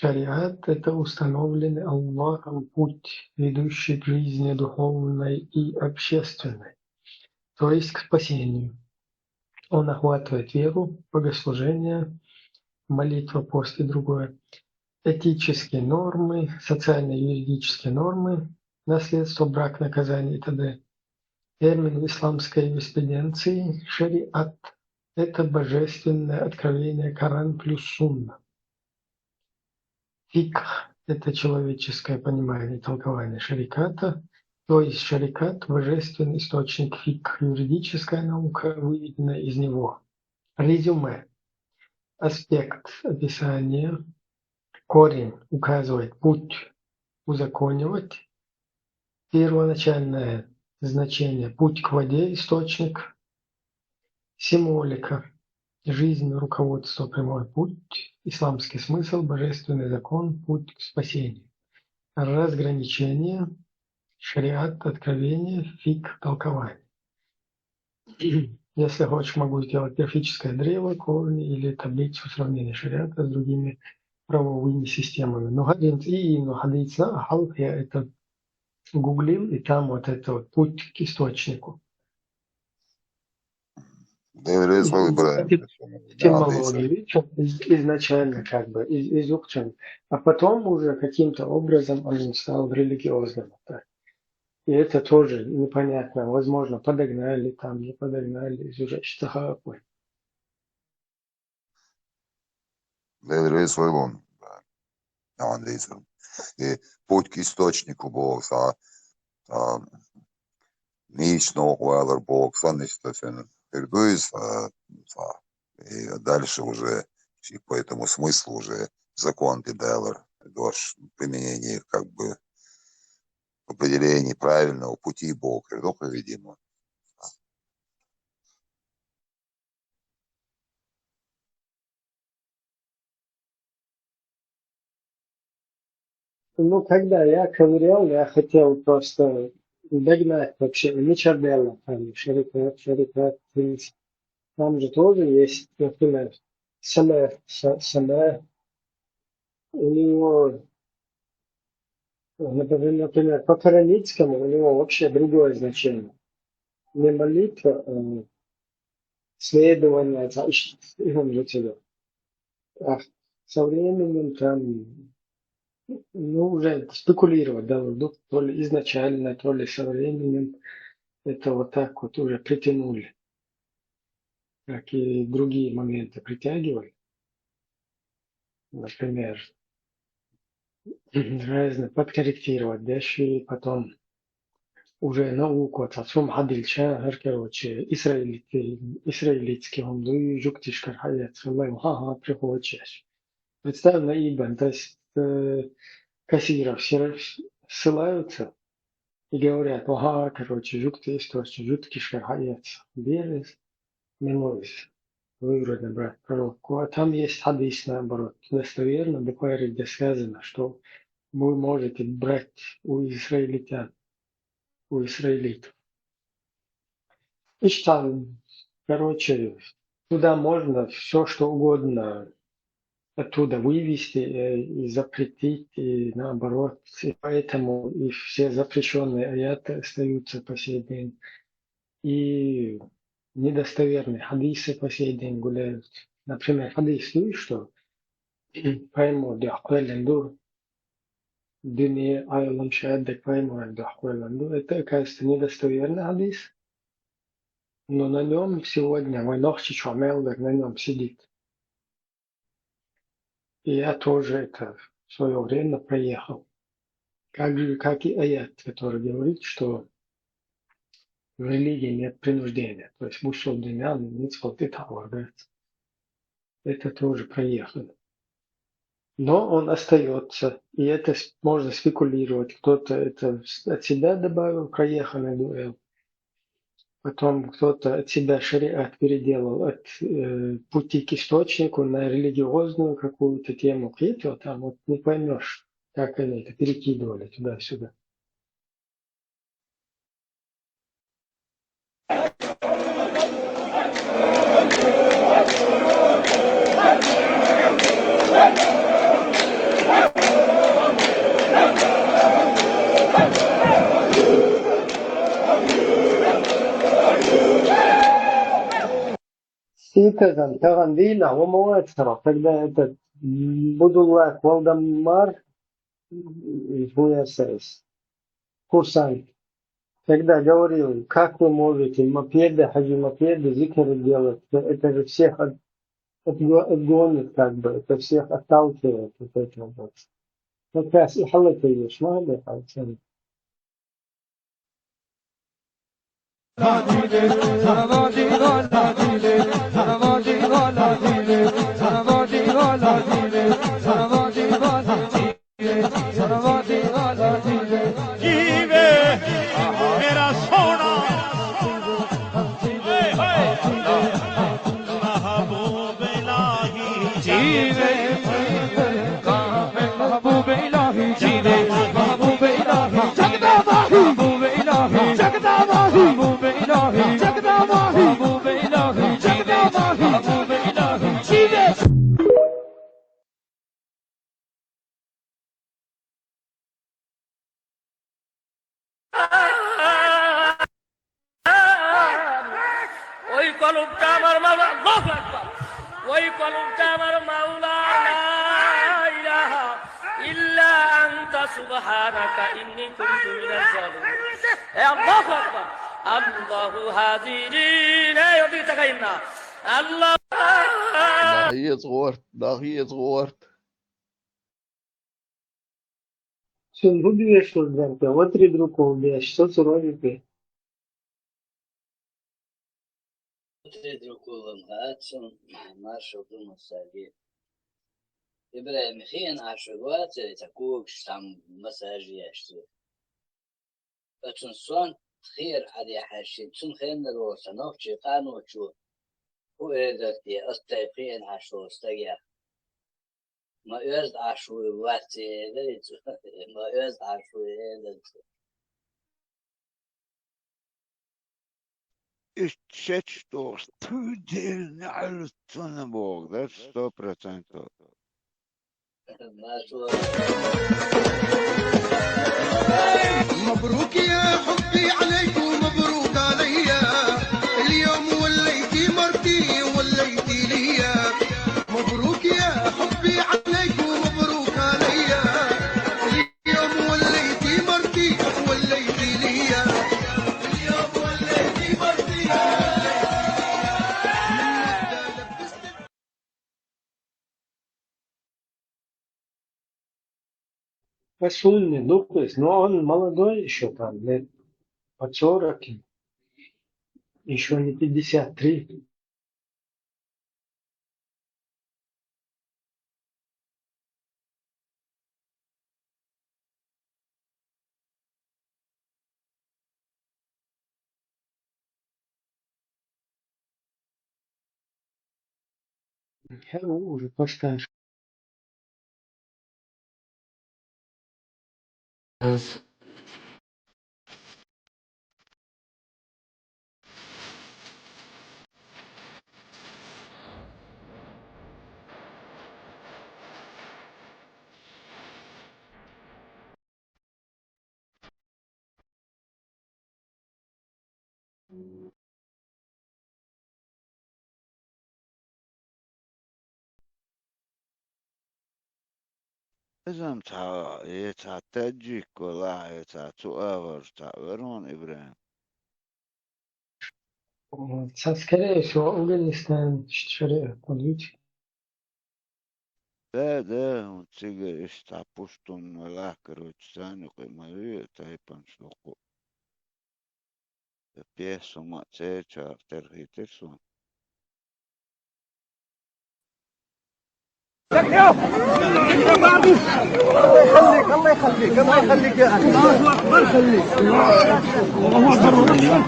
Шариат — это установленный Аллахом путь, ведущий к жизни духовной и общественной, то есть к спасению. Он охватывает веру, богослужение, молитва, пост и другое, этические нормы, социально-юридические нормы, наследство, брак, наказание и т.д. Термин в исламской юриспруденции — шариат — это божественное откровение, Коран плюс Сунна. Фикх — это человеческое понимание и толкование шариата, то есть шариат — божественный источник, фикх — юридическая наука, выведенная из него. Резюме. Аспект описания. Корень указывает путь, узаконивать. Первоначальное значение — путь к воде, источник. Символика. Жизнь, руководство, прямой путь. Исламский смысл — божественный закон, путь к спасению. Разграничение. Шариат — откровение, фикх — толкование. Если хочешь, могу сделать графическое древо, корни или таблицу сравнения шариата с другими правовыми системами. Но один и, но хадисна, а я это гуглил, и там вот это вот путь к источнику. There is Из- выбор. эти- Этимологию, видишь, он из- изначально как бы из, из Ухчан, а потом уже каким-то образом он стал религиозным. Так. И это тоже непонятно. Возможно, подогнали там, не подогнали, из уже Иштахапы. There is выбор. There is. И путь к источнику был, а, а, мишно уайлар бог, саннистасен. Пердуис, а, а, и дальше уже, и по этому смыслу уже закон Дедайлар, применение как бы определений правильного пути Бога, видимо. Ну, когда я ковырял, я хотел просто догнать вообще Мичарделла, там, Шарикат, Шарикат, Принц. Там же тоже есть, например, Сама, Са- Сама. У него, например, например, по Караницкому у него вообще другое значение. Не молитва, а следование за иш- имам для тебя. А со временем там, ну, уже спекулировать, да, вот, то ли изначально, то ли со временем это вот так вот уже притянули. Как и другие моменты притягивали. Например, разные подкорректировать вещи, потом уже науку, это сум хадильча, короче, израильский, израильский, он, ну, и жуктишкар хаяц, ха-ха, приходишь. Представь на Ибн, то есть э, кассиров все ссылаются и говорят, ага, короче, жуктишкар хаяц, берез, не можешь выбрать, набрать пророк. А там есть хадис, наоборот, достоверно, Бухари, где сказано, что вы можете брать у израильтян, у израильтов. И там, короче, туда можно все, что угодно оттуда вывести э, и запретить, и наоборот. И поэтому и все запрещенные аяты остаются по сей день. И недостоверные хадисы по сей день гуляют. Например, хадис, ну и что? Пойму, да, дур, дуне, айлам шаят, да, пойму, да, дур. Это, оказывается, недостоверный хадис. Но на нем сегодня Войнохчич Омелдер на нем сидит. И я тоже это в свое время проехал. Как же, как и аят, который говорит, что в религии нет принуждения. То есть бусул диньян, мицвот и так, говорит. Это тоже проехали. Но он остается, и это с- можно спекулировать. Кто-то это с- от себя добавил, проехали дуэл. Потом кто-то от себя шариат переделал от э, пути к источнику на религиозную какую-то тему. Видите, вот там вот не поймешь, как они это перекидывали туда-сюда. Таган, таган дийла, ва ма вацара, когда этот, м, Будуллаев Валдамар, м, хуясайс, курсант, когда говорил: «Как вы можете мопеды, хаджи мопеды, зикр делать? Это же всех от-, отго-, отгонит, как бы, это всех отталкивает от этого». Вот как раз и халата ешь, мало ли, а всё. جیوے میرا سونا، ہائے ہائے، محبوب الہی۔ جیوے محبوب الہی، جیوے محبوب الہی، جگدا ماہی، محبوب الہی، جگدا ماہی، محبوب الہی، جگدا ماہی، محبوب الہی، جگدا ماہی، محبوب الہی، جیوے۔ ওই কলবটা আমার মাওলা, আল্লাহু আকবার। ওই কলবটা আমার মাওলা, লা ইলাহা ইল্লা আনতা সুবহানাকা ইন্নী কুনতু মিনাজ জালিমিন। এ আল্লাহু আকবার। আল্লাহু হাজিরিন, এই ওদিকে তাকাইন না। আল্লাহ। Нахият гӀорт, нахият гӀорт. Шун хӀу беш вурдварта, ватри друкул беш, соц ролики. Ватри друкулам гьацун, маршал ду масаги. Ибрагьим, хиен ашур вацари, ца кугш там массажи яшти. Оцун сон хер гьади хьаши, цун хеннар воса нохчи къаночу. ХӀу эдалти, астайхъи эн гӀяшо стагя. Ма оьзда гӀяшо ваци эдалицу, ма оьзда гӀяшо эдалицу. Ишчечтос тудел наӀлуцуна богдар сто процентов. مبروك يا حبي عليك ومبروك عليا، اليوم وليتي مرتي وليتي ليا. مبروك يا حبي عليك ومبروك عليا، اليوم وليتي مرتي وليتي ليا. اليوم وليتي مرتي وليتي ليا. Посуньте, ну, то есть, ну, он молодой ещё там, лет под сорок, ещё не пятьдесят три. Хьо уже пашташ. Изам цхьа, э, цхьа таджик валахь, э, цхьа цу агӀор цхьа верон Ибрагьим. Цхьа, скорее всего, Афганистан, шариат политика. Да, да, он цига иштта пуштун валахь, короче, царна юкъе ма ве, тайпан шуко. Пес ума цечар терхитер сон. الله يخليك، الله يخليك، الله يخليك يا أخي. الله أكبر، خليك. الله أكبر.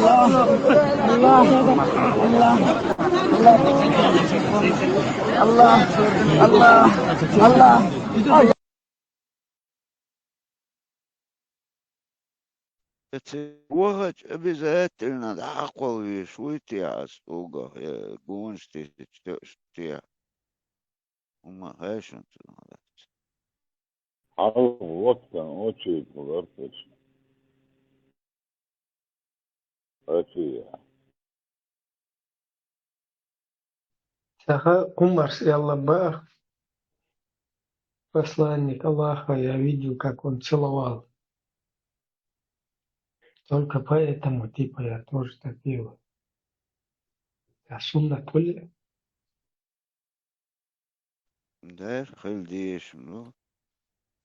الله، الله، الله، الله، الله. Эци вахача обязательно дӀакхолла везаш вуй те аз уггар, э, гонаш тесача тоьаш те? ХӀума хьаьшанца дац. Хьал ваттан очередь хулар тешна. Россия. Цаха кхумарс аьлла баар: «Посланник Аллаха, я видел, как он целовал. Только поэтому, типа, я тоже так делаю». А суннат хуьлу? Дера хила дезаш ма ду.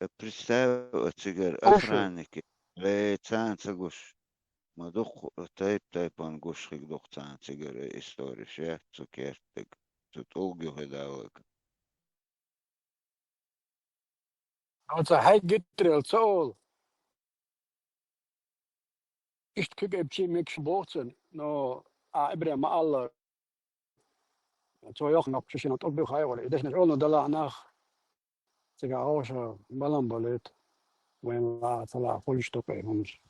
Э, представь, цигара охранники, э, царна ца гуш. Ма дукха тайп-тайпана гуш хиг дукха царна цигара, э, историш я цу керттага, цу тӀулга юхе даллага. Оцу хьайга гиттарел ца олу. Иштта куьг эпчи мегаш боху цуьнан, но а Ибрахима ма-аллара, цо йоккха ноккха шина тӀулг буьйху хьайгӀур, и дешнаш олу далахь нах, цигахь гӀовша балам балуьйту, вайн лаахь ца лаахь хуьлуш ду-кх и хӀумаш.